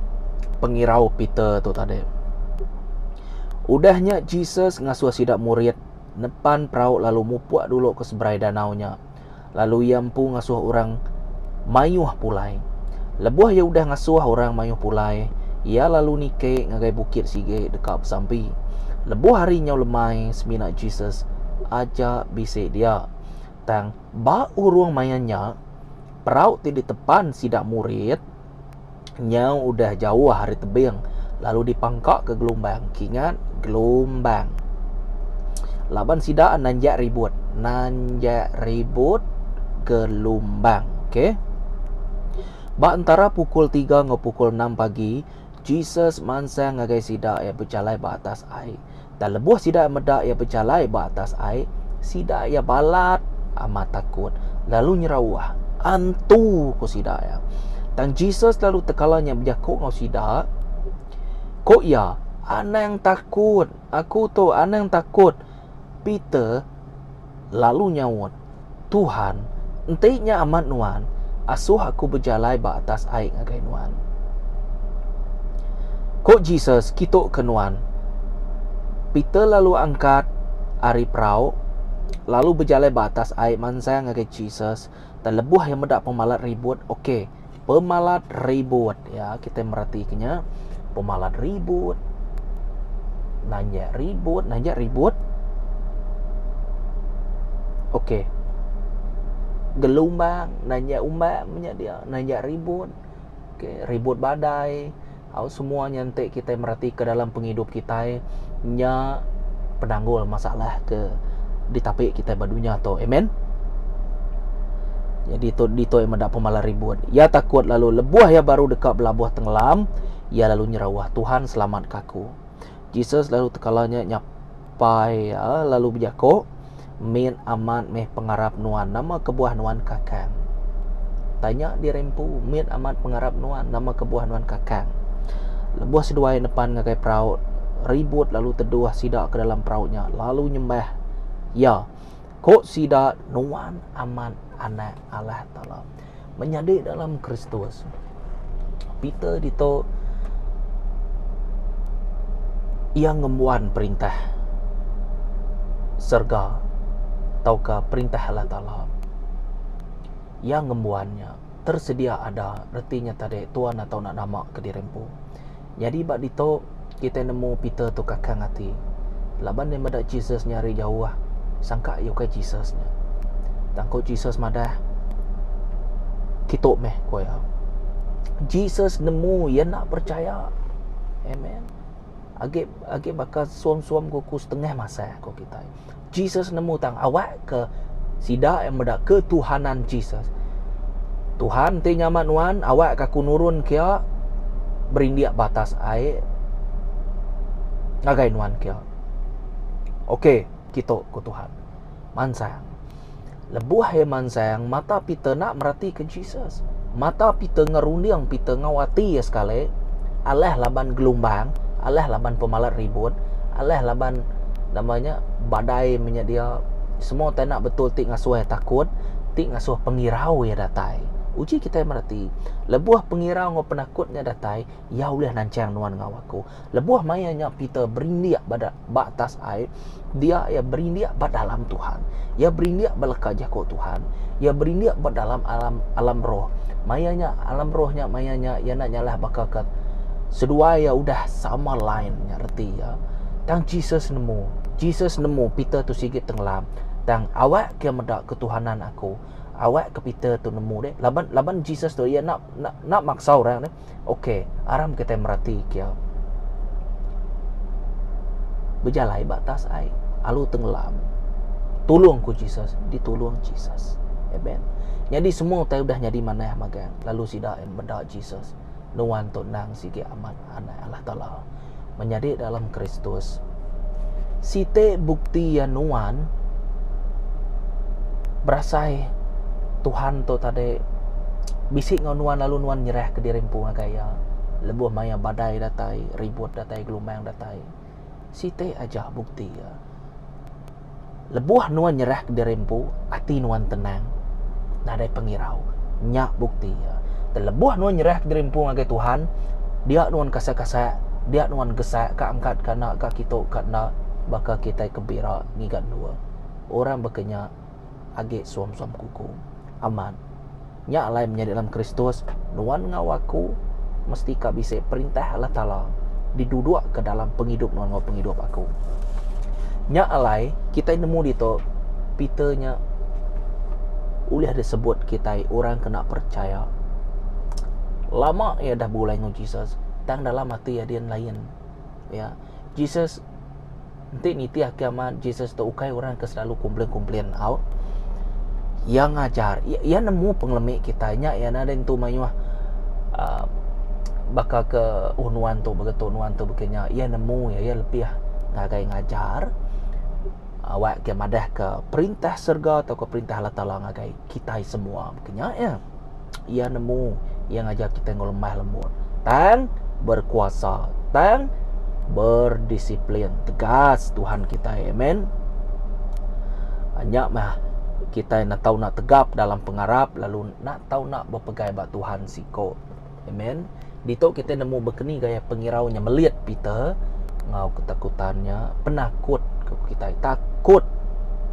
pengirau Peter tu tadi. Udah nya Jesus ngasuh sida murid nepan perau lalu mupuk dulu ke seberai danau nya. Lalu iya empu ngasuh orang mayuh pulai. Lebuh iya udah ngasuh orang mayuh pulai, iya lalu niki ngagai bukit sigi deka besampi. Lebuh hari nyau lemai, semina Jesus aja bisi dia. Tang ba urung maya nya, perau ti ditepan sida murid nyau udah jauh ari tebing lalu dipangkaka gelumbang. Kingat, gelumbang. Laban sida nanjak ribut. Nanjak ribut gelumbang. Okey. Ba entara pukul tiga enggau pukul enam pagi, Jesus mansang ngagai sida iya bejalai ba atas ai. Tang lebuh sida meda iya bejalai ba atas ai, sida iya balat amat takut lalu nyerauh, Antu! ku sida iya. Tang Jesus lalu tekala nya bejaku enggau sida, ku iya, Anang takut! Aku tu, anang takut! Peter lalu nyaut, Tuhan, enti nya amat Nuan, asuh aku bejalai ba atas ai ngagai Nuan. Ku Jesus, Kitu ke nuan. Peter lalu angkat ari perau, lalu bejalai ba atas ai mansang ngagai Jesus. Tang lebuh iya meda pemalat ribut, ok, pemalat ribut, ya, kitai meratika nya, pemalat ribut, nanjak ribut, nanjak ribut. Ok. Gelumbang nanjak umbak menya dia nanjak ribut okay ribut badai au semua nya enti kitai meratika dalam pengidup kitai nya penanggul masalah ke ditapi kitai ba dunya tu amen. Nyadi tu ditu iya meda pemalar ribut. Iya takut lalu lebuh iya baru deka belabuh tengelam iya lalu nyerawah Tuhan selamatka aku. Jesus lalu tekala nya nyapai iya lalu bejaku, Mit amat meh pengarap nuan, nama kebuah nuan kakang? Tanya diri empu, mit amat pengarap nuan, nama kebuah nuan kakang? Lebuh seduai nepan ngagai perau, ribut lalu teduh sida ke dalam perau nya lalu nyembah Iya. Ku sida, Nuan amat Anak Allah Taala. Menyadi dalam Kristus. Peter ditu iya ngembuan perintah serega tauka perintah Allah Taala. Iya ngembuan nya tersedia ada reti nya tadi tuan atau enda nama kediri empu. Nyadi ba ditu kitai nemu Peter tu kakang ati laban iya meda Jesus nya ari jauh sangka iya ukai Jesus nya. Tang ku Jesus madah kitu meh ku iya. Jesus nemu iya enda percaya. Amen. Agi agi baka suam-suam kuku setengah masa ku kitai. Jesus nemu tang awak ke sida iya meda ketuhanan Jesus. Tuhan ti nyaman nuan awak ke aku nurun kia berindik ba atas ai ngagai nuan kia. Okey, kitu ku Tuhan. Mansang. Lebuh iya mansang, mata Peter enda meratika Jesus. Mata Peter ngerunding Peter enggau ati iya sekali, alah laban gelumbang, alah laban pemalat ribut, alah laban nama nya badai menyedia semua utai enda betul ti ngasuh iya takut, ti ngasuh pengirau iya datai. Uji kitai mereti, lebuh pengirau enggau penakut nya datai, iya ulih nanchang nuan enggau aku. Lebuh maya nya Peter berindik ba ba atas ai, dia iya berindik ba dalam Tuhan. Iya berindik ba leka jaku Tuhan. Iya berindik ba dalam alam alam roh. Maya nya alam roh nya maya nya iya enda nyalah baka ke seduai iya udah sama line nya reti iya. Tang Jesus nemu, Jesus nemu Peter tu sigi tenggelam. Tang awak ke meda ketuhanan aku. Awak ke Peter tu nemu deh laban laban Jesus tu iya enda enda maksa orang deh. Okey, aram kitai merati ke bejalai ba atas ai alu tenggelam. Tulung ku Jesus, ditulung Jesus. Amen. Nyadi semua utai udah nyadi manah magang lalu sida meda Jesus. Nuan tu endang sigi amat Anak Allah Taala. Menyadi dalam Kristus. Siti bukti iya nuan berasai Tuhan tu tadi bisi enggau nuan lalu nuan nyerahka diri empu ngagai iya lebuh maya badai datai, ribut datai, gelumbang datai. Siti aja bukti iya. Lebuh nuan nyerahka diri empu, ati nuan tenang, nadai pengirau. Nya bukti iya. Tang lebuh nuan nyerahka diri empu ngagai Tuhan, dia nuan kasak-kasak, dia nuan gesak ka angkat ka enda ka kitu ka enda baka kitai ke bira ngiga endur. Orang baka nya agi suam-suam kuku. Amat. Nya alai menyadi dalam Kristus, nuan enggau aku mesti ka bisi perintah Allah Taala didudukka dalam pengidup nuan enggau pengidup aku. Nya alai kitai nemu ditu Peter nya ulih disebut kitai orang ke enda percaya. Lama iya dah begulai enggau Jesus tang dalam ati iya din lain. Ya. Jesus Enti nitih ke amat Jesus tu ukai orang ke selalu komplain-komplain au. Iya ngajar, iya, iya nemu pengelemi kitai nya iya nadai entu mayuh uh, baka ke oh nuan tu begitu nuan tu begitu iya nemu iya, iya lebih ngagai ngajar awak ke madah ke perintah serga atau ke perintah Allah Taala ngagai kitai semua bekenya iya. Iya nemu iya ngajar kitai enggau lemah lembut tang berkuasa tang berdisiplin tegas Tuhan kitai amen. Nya mah kitai enda tau nak tegap dalam pengarap lalu enda tau nak bepegai ba Tuhan siko. Amen. Ditu kitai nemu bekeni gaya pengirau nya melit Peter enggau ketakutan nya penakut ke kitai takut.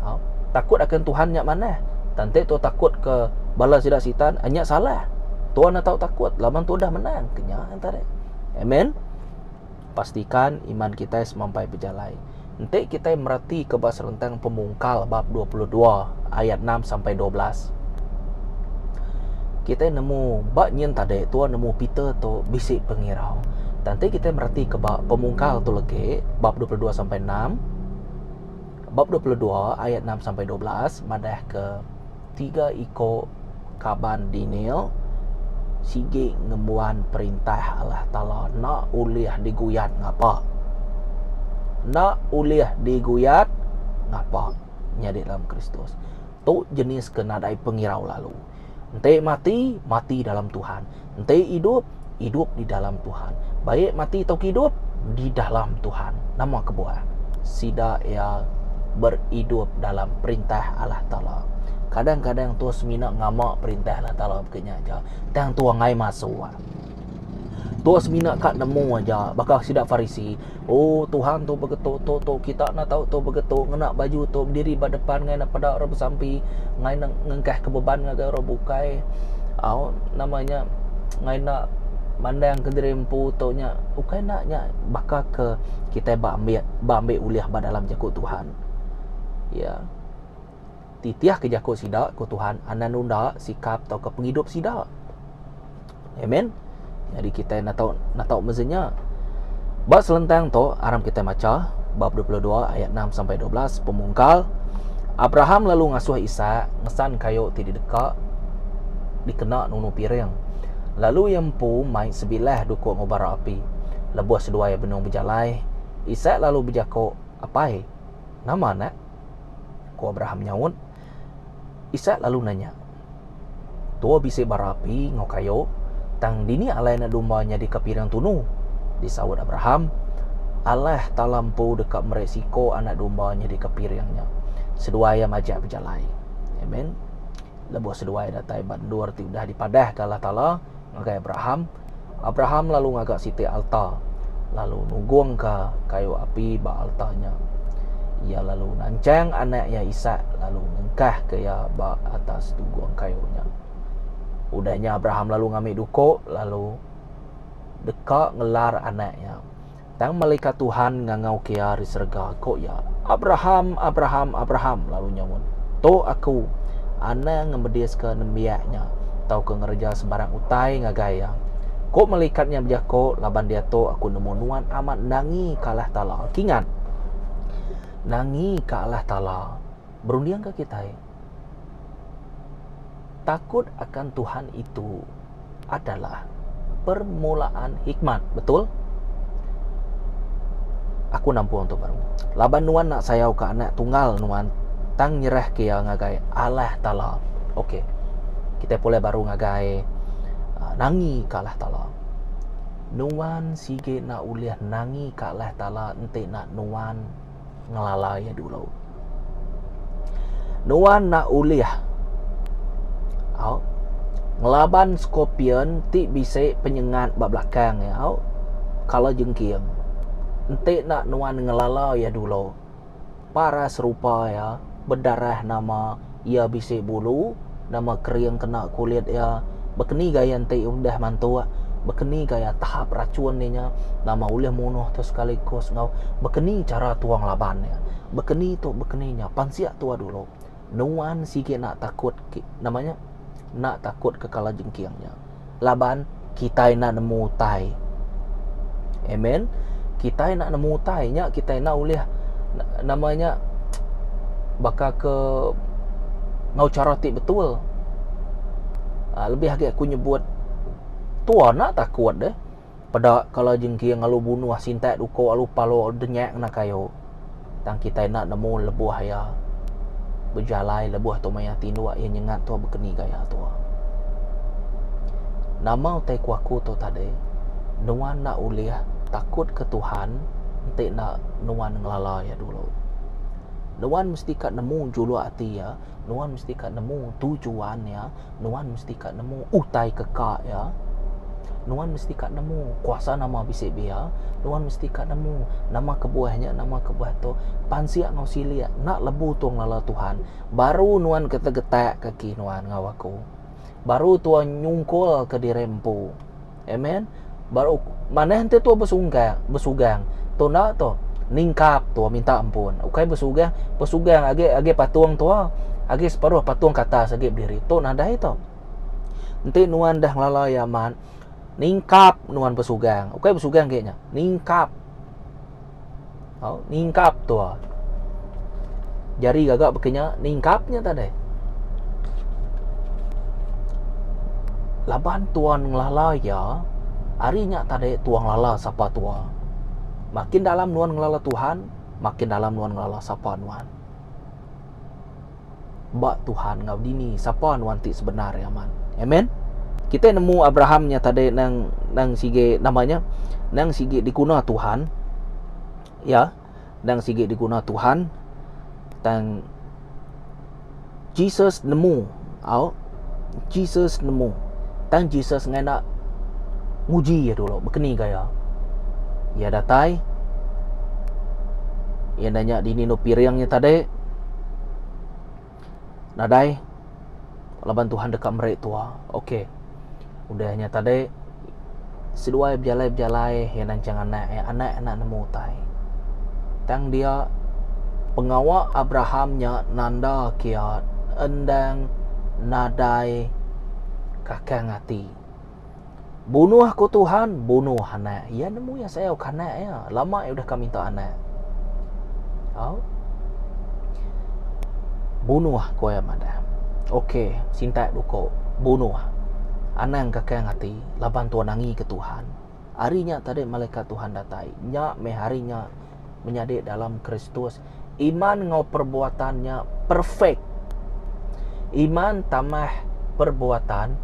Ha? Takut akan Tuhan nya manah. Tang enti tu takut ke bala sida sitan nya salah. Tuan enda tau takut laban tu udah menang ke nya entara. Amen. Pastikan iman kitai semampai bejalai. Enti kitai meratika ba serentang Pemungkal bab 22 ayat 6 sampai 12. Kitai nemu ba nyin tadi tua nemu Peter tu bisi pengirau. Tang enti kitai meratika ba pemungkal tu legi bab 22 sampai 6 bab 22 ayat 6 sampai 12 madahka tiga iko kaban Daniel sigi ngembuan perintah Allah Taala enda ulih diguyat ngapa. Enda ulih diguyat ngapa nyadi dalam Kristus. Tu jenis ke nadai pengirau lalu. Enti mati, mati dalam Tuhan. Enti idup, idup di dalam Tuhan. Baik mati tauka idup, di dalam Tuhan. Nama kebuah? Sida iya beridup dalam perintah Allah Taala. Kadang-kadang tua semina ngama perintah Allah Taala baka nya aja. Tang tua enggai masuk. Tua semina ka nemu aja baka sida Farisi. Oh Tuhan tu begetu tu tu kita enda tau tu begetu ngena baju tu bediri ba depan ngai ne peda orang besampi ngai ne ngengkah ke beban ngagai orang bukai. Au nama nya ngai enda mandang ke diri empu tu nya ukai enda nya baka ke kitai ba ambi ba ambi ulih ba dalam jaku Tuhan. Ya. Titih ke jaku sida ku Tuhan anang nunda sikap tauka pengidup sida. Amen. Jadi kitai enda tau enda tau mesti nya. Ba selentang tu aram kitai macha bab 22 ayat 6 sampai 12 pemungkal Abraham lalu ngasuh Isak ngesan kayu ti dideka dikena nunu piring. Lalu iya empu mai sebilah duku enggau bara api. Lebuh seduai benung bejalai, Isak lalu bejaku, Apai, nama anak? Ku Abraham nyaut. Isak lalu nanya, Tua bisi bara api enggau kayu, tang dini alai anak domba nyadika piring tunu? Disaut Abraham, Allah Taala empu deka meri siko anak domba nyadika piring nya. Seduai iya majak bejalai. Amen. Lebuh seduai datai ba endur ti udah dipadahka Allah Taala ngagai Abraham, Abraham lalu ngaga siti alta, lalu nugungka kayu api ba alta nya. Iya lalu nanchang anak iya Isak lalu ngengkahka iya ba atas tugung kayu nya. Udah nya Abraham lalu ngambi duku lalu deka ngelar anak iya. Tang melikat Tuhan ngangauka iya ari serega, ku iya, Abraham, Abraham, Abraham! Lalu nyaut, Tu aku! Anang ngemediska nembiak nya tauka ngereja sebarang utai ngagai iya. Ku melikat nya bejaku, Laban diatu aku nemu nuan amat nangika Allah Taala. Kingat, nangika Allah Taala berundingka kitai. Takut akan Tuhan itu adalah permulaan hikmat. Betul? Aku nampung tu baru. Laban nuan nak sayau ke anak tunggal nuan tang nyerah ke iya ngagai Allah Taala. Okey. Kita pulai baru ngagai uh, nangi ke Allah Taala. Nuan sigi nak ulih nangi ke Allah Taala enti nak nuan ngelala iya dulu. Nuan enda ulih au ngelaban scorpion ti bisi penyengat ba belakang iya au kala jengking. Enti enda nuan ngelala iya dulu paras rupa iya bedarah nama iya bisi bulu nama kering kena kulit iya bekeni gaya enti udah mantuk bekeni gaya tahap rachun iya nya nama ulih munuh tu sekaligus enggau bekeni chara tuang laban iya bekeni tu bekeni nya pansik tua dulu nuan sigi enda takut nama nya enda takut ke kala jengking nya laban kitai enda nemu utai amen kitai enda nemu utai nya kitai enda ulih nama nya baka ke enggau chara ti betul aaa lebih agi aku nyebut tua enda takut deh peda kala jengking lalu bunuh sintak duko lalu palo denyak ngena kayu. Tang kitai enda nemu lebuh iya bejalai lebuh tu maya tinduk iya nyengat tu bekeni gaya tu. Nama utai ku aku tu tadi nuan enda ulih takut ke Tuhan enti enda nuan ngelala iya dulu. Nuan mesti ka nemu juluk ati iya, nuan mesti ka nemu tujuan iya. Nuan mesti ka nemu utai ke ka iya. Nuan mesti ka nemu kuasa nama bisi biya. Nuan mesti ka nemu nama kebuah nya, nama kebuah tu. Pansik enggau silik enda lebu tu ngelala Tuhan. Baru nuan ke tegetak kaki nuan enggau aku. Baru tuan nyungkul ke diri empu. Amen. Baru manah enti tua besunggang, besugang. Tu enda tu. Ningkap tua minta ampun. Ukai besugang, besugang agi agi patung tua. Agi separuh patung ke atas agi bediri. Tu nadai tu. Enti nuan dah ngelala iya amat, ningkap nuan besugang. Ukai besugang agi nya, ningkap. Au, ningkap tua. Jari gaga baka nya, ningkap nya tadi. Laban tuan ngelala iya, ari nya tadi tua ngelala sapa tua. Makin dalam nuan ngelala Tuhan, makin dalam nuan ngelala sapa nuan. Ba Tuhan enggau dini sapa nuan ti sebenar iya amat. Amen. Kitai nemu Abraham nya tadi nang nang sigi nama nya nang sigi diguna Tuhan. Ya, nang sigi diguna Tuhan tang Jesus nemu au Jesus nemu tang Jesus ngena nguji iya dulu bekeni gaya. Iya datai iya nanya dini nu piring nya tadi. Nadai laban Tuhan deka meri tua. Okey. Udah nya tadi seduai bejalai-bejalai iya nanchang anak iya, anak enda nemu utai. Tang dia pengawa Abraham nya nanda ke iya endang nadai kakang ati. Bunuh ku Tuhan, bunuh anak. Iya nemu iya sayau ke anak iya. Lama iya udah ka minta anak. Au. Bunuh ku iya madah. Okey, sintak duko. Bunuh. Anang kakang ati laban tuan nangi ke Tuhan. Ari nya tadi malaikat Tuhan datai. Nya meh hari nya menyadi dalam Kristus. Iman enggau perbuatan nya perfect. Iman tambah perbuatan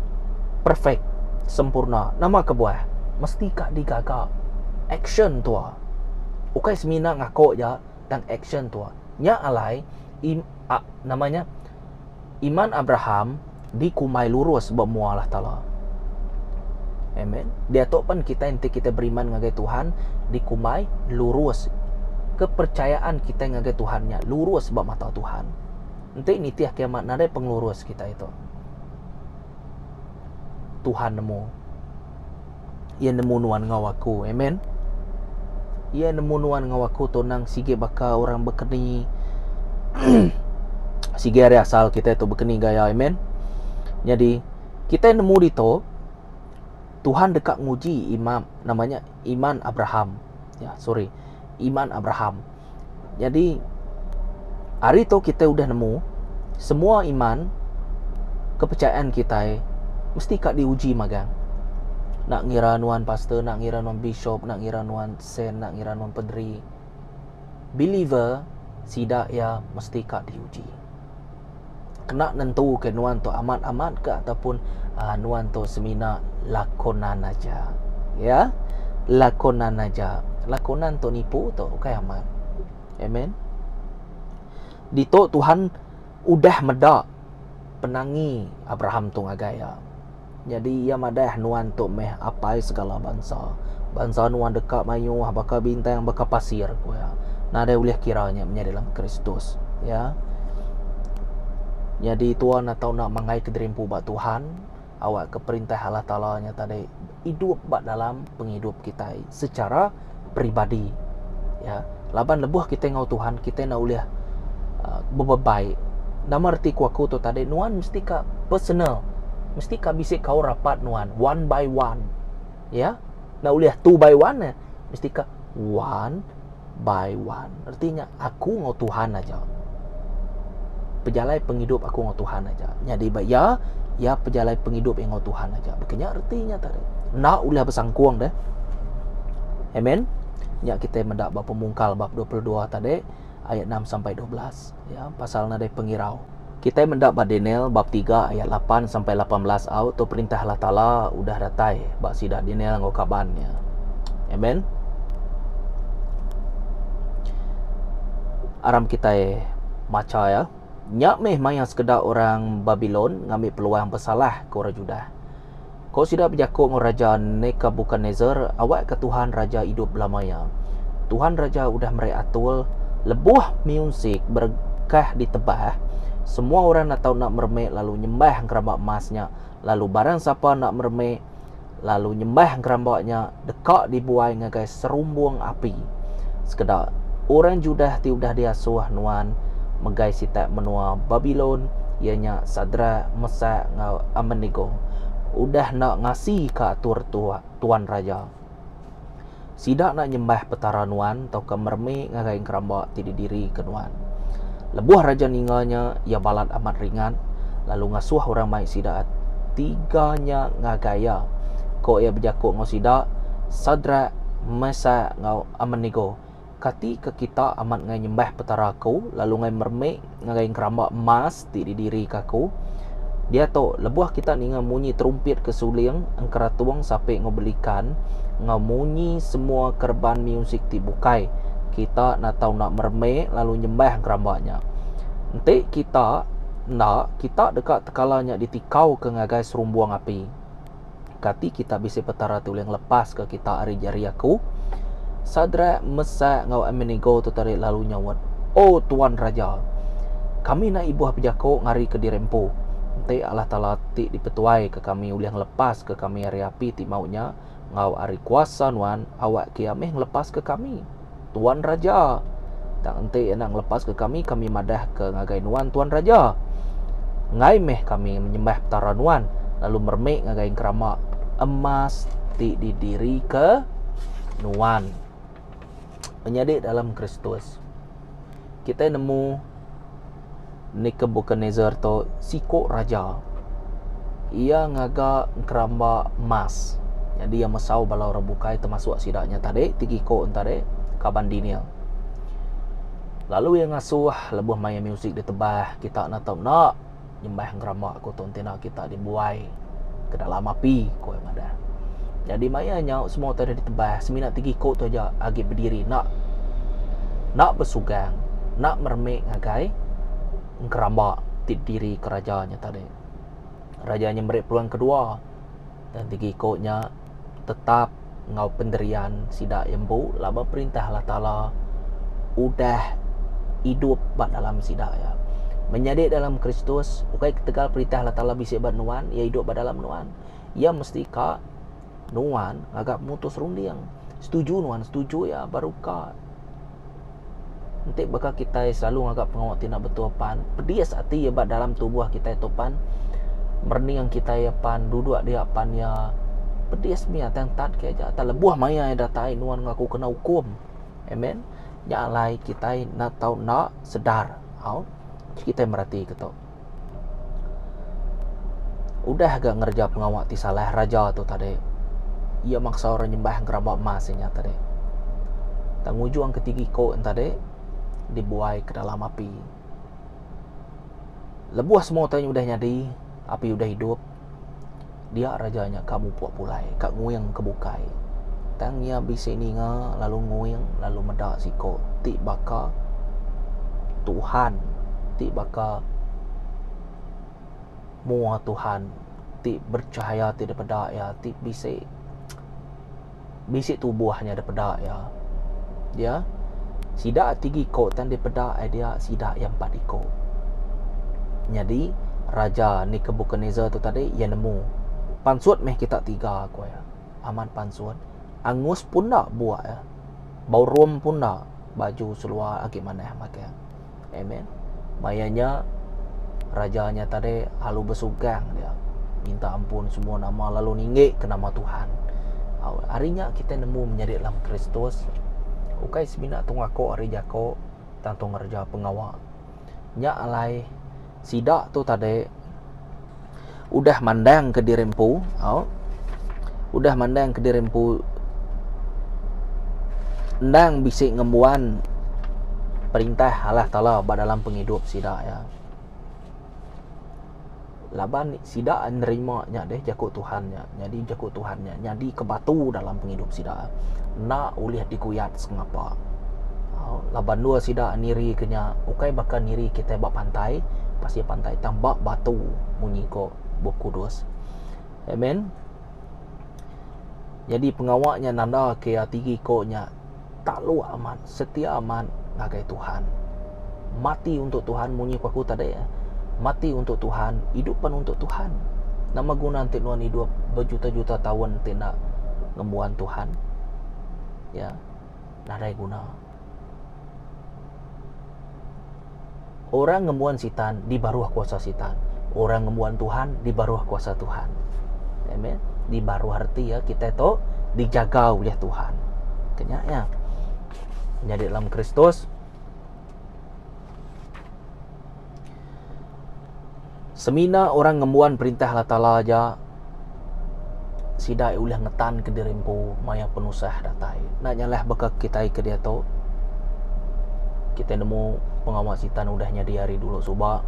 perfect, sempurna. Nama kebuah? Mesti ka digaga action tua. Ukai semina ngaku aja tang action tua. Nya alai im, a, nama nya Iman Abraham dikumbai lurus ba mua Allah Taala. Amen. Diatu pen kitai enti kitai beriman ngagai Tuhan dikumbai lurus. Kepercayaan kitai ngagai Tuhan nya lurus ba mata Tuhan. Enti nitih ke amat nadai pengelurus kitai tu. Tuhan nemu. Iya nemu nuan enggau aku. Amen. Iya nemu nuan enggau aku tu nang sigi baka orang bekeni. sigi ari asal kitai tu bekeni gaya. Amen. Nyadi kitai nemu ditu Tuhan deka nguji imam namanya iman Abraham. Ya, sorry. Iman Abraham. Nyadi ari tu kitai udah nemu semua iman kepercayaan kitai mesti ka diuji magang. Enda ngira nuan pastor, enda ngira nuan bishop, enda ngira nuan sen, enda ngira nuan padri. Believer sida iya mesti ka diuji. Kena nentu ke nuan tu amat-amat ke ataupun uh, nuan tu semina lakonan aja. Ya. Lakonan aja. Lakonan tu nipu tu ukai amat. Amen. Ditu Tuhan udah meda penangi Abraham tu ngagai iya. Nyadi iya madah nuan tu meh apai segala bansa. Bansa nuan deka mayuh baka bintang baka pasir, ku iya. Nadai ulih kira nya menyadi dalam Kristus. Ya. Nyadi tuan atau enda manggai ke diri empu ba Tuhan, awakka perintah Allah Taala nya tadi idup ba dalam pengidup kitai secara peribadi. Ya. Laban lebuh kitai enggau Tuhan, kitai enda ulih uh, bebebai. Nama reti ku aku tu tadi, nuan mesti ka personal. Mesti ka bisi kaul rapat nuan, one by one. Ya. Enda ulih two by one eh. Mesti ka one by one. Reti nya aku enggau Tuhan aja. Pejalai pengidup aku enggau Tuhan aja. Nyadi ba iya, iya pejalai pengidup iya enggau Tuhan aja. Baka nya reti nya tadi. Enda ulih besangkung deh. Amen. Nya kitai meda ba pemungkal bab 22 tadi ayat 6 sampai 12 ya pasal nadai pengirau. Kitai meda ba Daniel bab 3 ayat 8 sampai 18 au tu perintah Allah Taala udah datai ba sida Daniel enggau kaban iya. Amen. Aram kitai macha ya. Nya meh maya sekeda orang Babilon ngambi peluang besalah ke orang Judah. Ko sida bejaku enggau Raja Nebukadnesar, Awakka Tuhan Raja idup belama iya. Tuhan Raja udah meri atur, lebuh musik berengkah ditebah, semua orang enda tau enda meremi lalu nyembah engkeramba emas nya, lalu barang sapa enda meremi lalu nyembah engkeramba nya deka dibuai ngagai serumbung api. Sekeda orang Judah ti udah diasuh nuan megai sitak menua Babilon, iya nya Sadrak, Mesak enggau Abednego. udah enda ngasika atur tuan raja. Sida enda nyembah petara nuan tauka meremi ngagai engkeramba ti didirika nuan. Lebuh raja ninga nya, iya balat amat ringat, lalu ngasuh orang mai sida tiga nya ngagai iya. Ku iya bejaku enggau sida, Sadrak, Mesak enggau Abednego, kati ke kita amat enggai nyembah petara aku lalu enggai meremi ngagai engkeramba emas ti didirika aku? Diatu, lebuh kita ninga munyi terumpit kesuling, engkeratung, sapi enggau belikan, enggau munyi semua kereban musik ti bukai, kita enda tau enda meremi lalu nyembah engkeramba nya. Enti kita enda, kita deka tekala nya ditikauka ngagai serumbung api. Kati kita bisi Petara ti ulih ngelepaska kita ari jari aku? Sadrak, Mesak enggau Abednego tu tadi lalu nyaut, O tuan raja! Kami enda ibuh bejaku ngarika diri empu. Enti Allah Taala ti dipetuaika kami ulih ngelepaska kami ari api ti mau nya enggau ari kuasa nuan, awakka Iya meh ngelepaska kami, tuan raja. Tang enti Iya enda ngelepaska kami, kami madahka ngagai nuan, tuan raja. Enggai meh kami nyembah Petara nuan lalu meremi ngagai engkeramba emas ti didirika nuan. Menyadi dalam Kristus, kitai nemu Nebukadnesar tu siku raja. Iya ngaga engkeramba emas. Nyadi iya mesau bala orang bukai termasuk sida nya tadi ti iku ne tadi kaban Daniel. Lalu iya ngasuh lebuh maya musik ditebah kita enda tau enda nyembah engkeramba ku tu enti enda kita dibuai ke dalam api ku iya madah. Nyadi maya nya semua utai dah ditebah semina tiga iku tu aja agi bediri enda enda besugang enda meremi ngagai engkeramba ti diri ke raja nya tadi. Raja nya meri peluang kedua dan tiga iku nya tetap enggau pendirian sida iya empu laban perintah Allah Taala udah idup ba dalam sida iya. Menyadi dalam Kristus ukai ketegal perintah Allah Taala bisi ba nuan iya idup ba dalam nuan. Iya mesti ka nuan ngaga pemutus runding. Setuju nuan setuju iya baru ka. Enti baka kitai selalu ngaga pengawa ti enda betul pan, pedis ati iya ba dalam tubuh kitai tu pan, merening kitai iya pan, duduk dia pan iya pedis mih tang tat ke aja. Tang lebuh maya iya datai nuan enggau aku kena ukum. Amen. Nya alai kitai enda tau enda sedar. Au. Kitai mereti ke tu. Udah ga ngereja pengawa ti salah raja tu tadi. Iya maksa orang nyembah gerabak emas inya tadi. Tang ngujung ke tiga iko ne tadi dibuai ke dalam api. Lebuh semua utai nya udah nyadi, api udah idup, dia raja nya ka mupuk pulai ka nguing ke bukai. Tang iya bisi ninga lalu nguing lalu meda siko ti baka Tuhan ti baka mua Tuhan ti bercahaya ti dipeda iya ti bisi bisi tubuh nya dipeda iya. Dia sida tiga iko tang dipeda ai dia sida iya empat iko. Nyadi Raja Nebukadnezar tu tadi iya nemu pansut meh kita tiga ku iya. Amat pansut angus pun enda buak iya. Bau rum pun enda baju seluar agi manah magang. Amen. Maya nya raja nya tadi lalu besugang dia minta ampun semua nama lalu ninggi ke nama Tuhan. Ari nya kita nemu menyadi dalam Kristus ukai semina tu ngaku ari jako tang tu ngereja pengawa. Nya alai sida tu tadi udah mandang ke diri empu au udah mandang ke diri empu endang bisi ngembuan perintah Allah Taala ba dalam pengidup sida iya. Laban sida nerima nya deh jaku Tuhan nya nyadi jaku Tuhan nya nyadi ke batu dalam pengidup sida enda ulih diguyat sengapa. Laban dua sida niri ke nya ukai baka niri kitai ba pantai, pasir pantai tang ba batu munyi ko Bup Kudus. Amen. Nyadi pengawa nya nanda ke iya tiga iko nya taluk amat, setia amat ngagai Tuhan. Mati untuk Tuhan munyi ko aku tadi. Mati untuk Tuhan, idup pan untuk Tuhan. Nama guna enti nuan idup bejuta-juta taun enti enda ngembuan Tuhan? Ya. Nadai guna. Orang ngembuan sitan di baruh kuasa sitan. Orang ngembuan Tuhan di baruh kuasa Tuhan. Amen. Di baruh reti ya kitai tu dijaga ulih Tuhan. Kenya ya. Menyadi dalam Kristus Semina orang ngembuan perintah Allah Taala aja sida ulih ngetanka diri empu maya penusah datai. Enda nyalah baka kitai ke diatu kitai nemu pengawa sitan udah nyadi ari dulu suba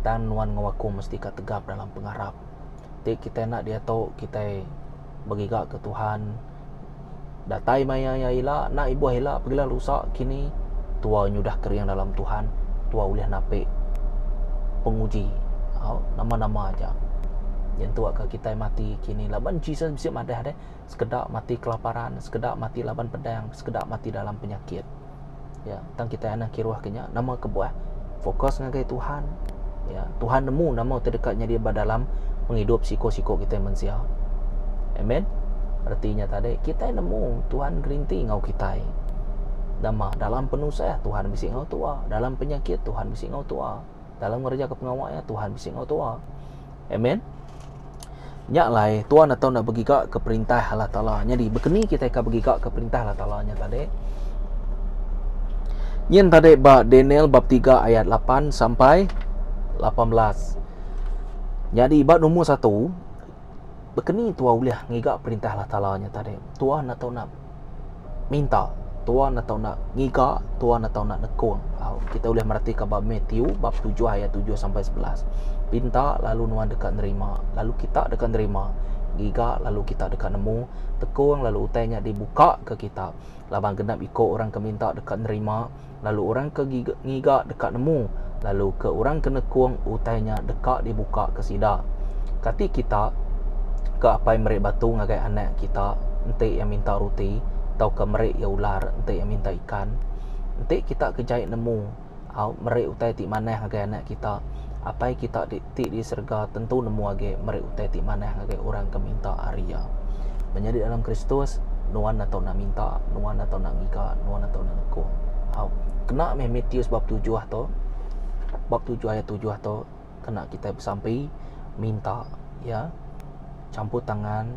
tang nuan enggau aku mesti ka tegap dalam pengarap. Ti kitai enda diatu kitai begiga ke Tuhan datai maya iya ila enda ibuh ila pegila lusa kini tua nyudah kering dalam Tuhan tua ulih napi penguji au nama nama aja nyentuk ka kitai mati kini laban Jesus bisi madah deh sekeda mati kelaparan sekeda mati laban pedang sekeda mati dalam penyakit. Ya, tang kitai anang kiruh ke nya. Nama kebuah? Fokus ngagai Tuhan. Ya, Tuhan nemu nama ti deka nyadi ba dalam pengidup siko-siko kitai mensia. Amen. Reti nya tadi, kitai nemu Tuhan gerinti enggau kitai. Nama dalam penusah Tuhan bisi enggau tua, dalam penyakit Tuhan bisi enggau tua. Dalam ngereja ke pengawa iya Tuhan bisi enggau tua. Amen. Nya alai tuan atau nak begiga ke perintah Allah Taala. Nyadi bekeni kitai ka begiga ke perintah Allah Taala nya tadi. Nyin tadi ba Daniel bab 3 ayat 8 sampai 18. Nyadi ba nombor 1 bekeni tua ulih ngiga perintah Allah Taala nya tadi. Tuan atau nak minta tuan atau nak ngiga tuan atau nak nekung. Au, kita ulih meratika ba Matthew bab 7 ayat 7 sampai 11. Pinta lalu nuan deka nerima, lalu kita deka nerima. Giga lalu kita deka nemu, tekung lalu utai nya dibuka ke kita. Laban genap iko orang ke minta deka nerima, lalu orang ke giga, ngiga deka nemu, lalu ke orang ke nekung utai nya deka dibuka ke sida. Kati kita ke apai meri batu ngagai anak kita enti iya minta ruti tauka meri iya ular enti iya minta ikan? Enti kita ke jai nemu au meri utai ti manah ngagai anak kita, Apai kita ti di serega tentu nemu agi meri utai ti manah ngagai orang ke minta ari Iya. Menyadi dalam Kristus, nuan atau enda minta, nuan atau enda ngiga, nuan atau enda nekung. Au. Kena meh Matius bab tujuh tu, bab tujuh ayat tujuh tu kena kitai besampi minta ya campur tangan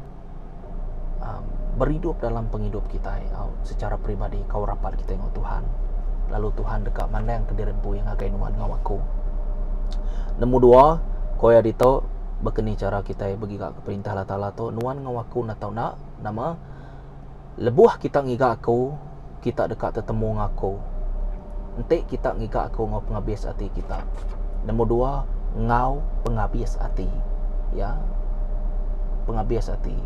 um, beridup dalam pengidup kitai au secara peribadi kau rapat kitai enggau Tuhan. Lalu Tuhan deka mandang ke diri empu iya ngagai nuan enggau aku. Nemu dua, ko iya ditu bekeni chara kitai begiga ke perintah Allah Taala tu nuan enggau aku enda tau enda nama lebuh kita ngiga aku kita deka tetemu enggau aku. Enti kita ngiga aku enggau pengabis ati kita. Nombor dua, enggau pengabis ati. Ya. Pengabis ati.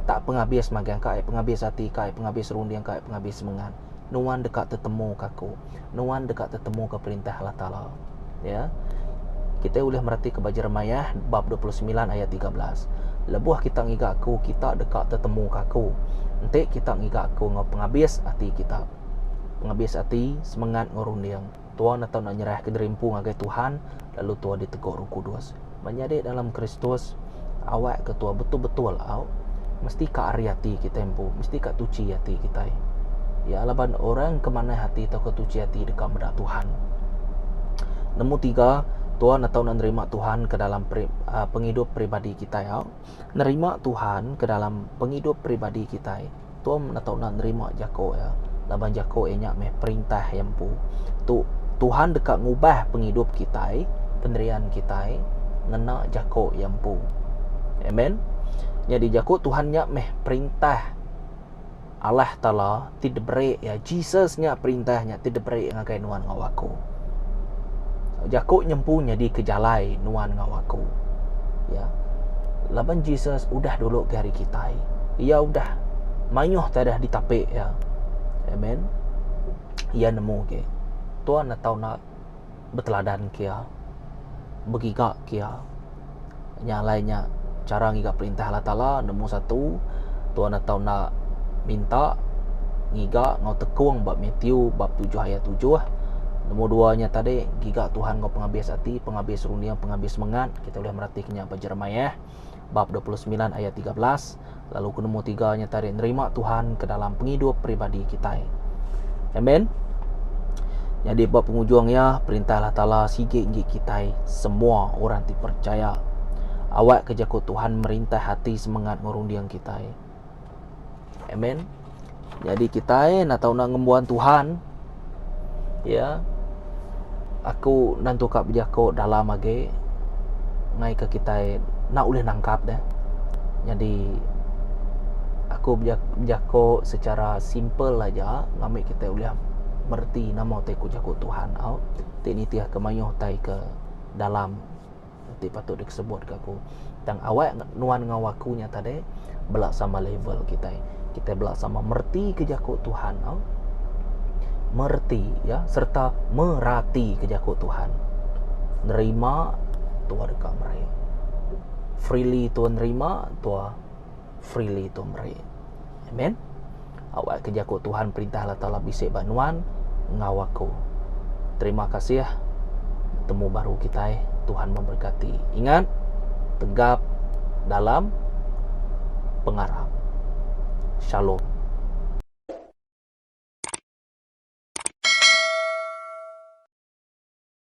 Tak pengabis magang kai, pengabis ati kai, pengabis runding kai, pengabis semengat. Nuan deka tetemu ke aku. Nuan deka tetemu ke perintah Allah Taala. Ya. Kita ulih mereti ke ba Jeremiah bab 29 ayat 13. Lebuh kita ngiga aku, kita deka tetemu ke aku. Enti kita ngiga aku enggau pengabis ati kita. Pengabis ati, semengat enggau runding. Tua enda tau enda nyerahka diri empu ngagai Tuhan lalu tua ditegu Roh Kudus. Menyadi dalam Kristus, awakka tua betul-betul au mesti ka ari ati kitai empu, mesti ka tuchi ati kitai. Ya laban orang ke manah ati tauka tuchi ati deka meda Tuhan. Nemu tiga, tua enda tau enda nerima Tuhan ke dalam pri, uh, pengidup peribadi kitai au. Nerima Tuhan ke dalam pengidup peribadi kitai. Tua enda tau enda nerima jako iya laban jako iya nya meh perintah iya empu. Tu Tuhan deka ngubah pengidup kitai, pendirian kitai ngena jako iya empu. Amen. Nyadi jako Tuhan nya meh perintah Allah Taala ti diberi iya. Jesus nya perintah nya ti diberi ngagai nuan enggau aku. Jako nya empu nyadi ke jalai nuan enggau aku. Ya. Laban Jesus udah dulu ke ari kitai. Iya udah mayuh tai dah ditapi iya. Amen. Iya nemu ke. Tuan enda tau enda beteladan ke iya. Begiga ke iya. Nya alai nya chara ngiga perintah Allah Taala nemu satu tuan enda tau enda minta ngiga enggau tekung ba Matthew bab tujuh ayat tujuh. Nemu dua nya tadi giga Tuhan enggau pengabis ati, pengabis runding, pengabis semengat. Kita ulih meratika nya ba Jeremiah bab 29 ayat 13. Lalu ke nemu tiga nya tadi nerima Tuhan ke dalam pengidup peribadi kitai. Amen. Nyadi ba pengujung iya, perintah Allah Taala sigi enggi kitai semua orang ti percaya. Awakka jaku Tuhan merintah ati semengat enggau runding kitai. Amen. Nyadi kitai enda tau enda ngembuan Tuhan. Ya. Aku nentu ka bejaku dalam agi ngaika kitai enda ulih nangkap deh. Nyadi aku bejaku secara simple aja ngambi kitai ulih mereti nama utai ku jaku Tuhan au ti nitihka mayuh utai ke dalam. ti patut dikesebut ka aku. Tang awak nuan enggau aku nya tadi bela sama level kitai. Kitai bela sama mereti ke jaku Tuhan au. Mereti ya serta merati ke jaku Tuhan. Nerima tua deka meri. Freely tua nerima tua freely tua meri. Amen. Awak ke jaku Tuhan perintah Allah Taala bisi ba nuan enggau aku. Terima kasih. Betemu baru kitai. Tuhan memberkati. Ingat, tegap dalam pengarap. Shalom.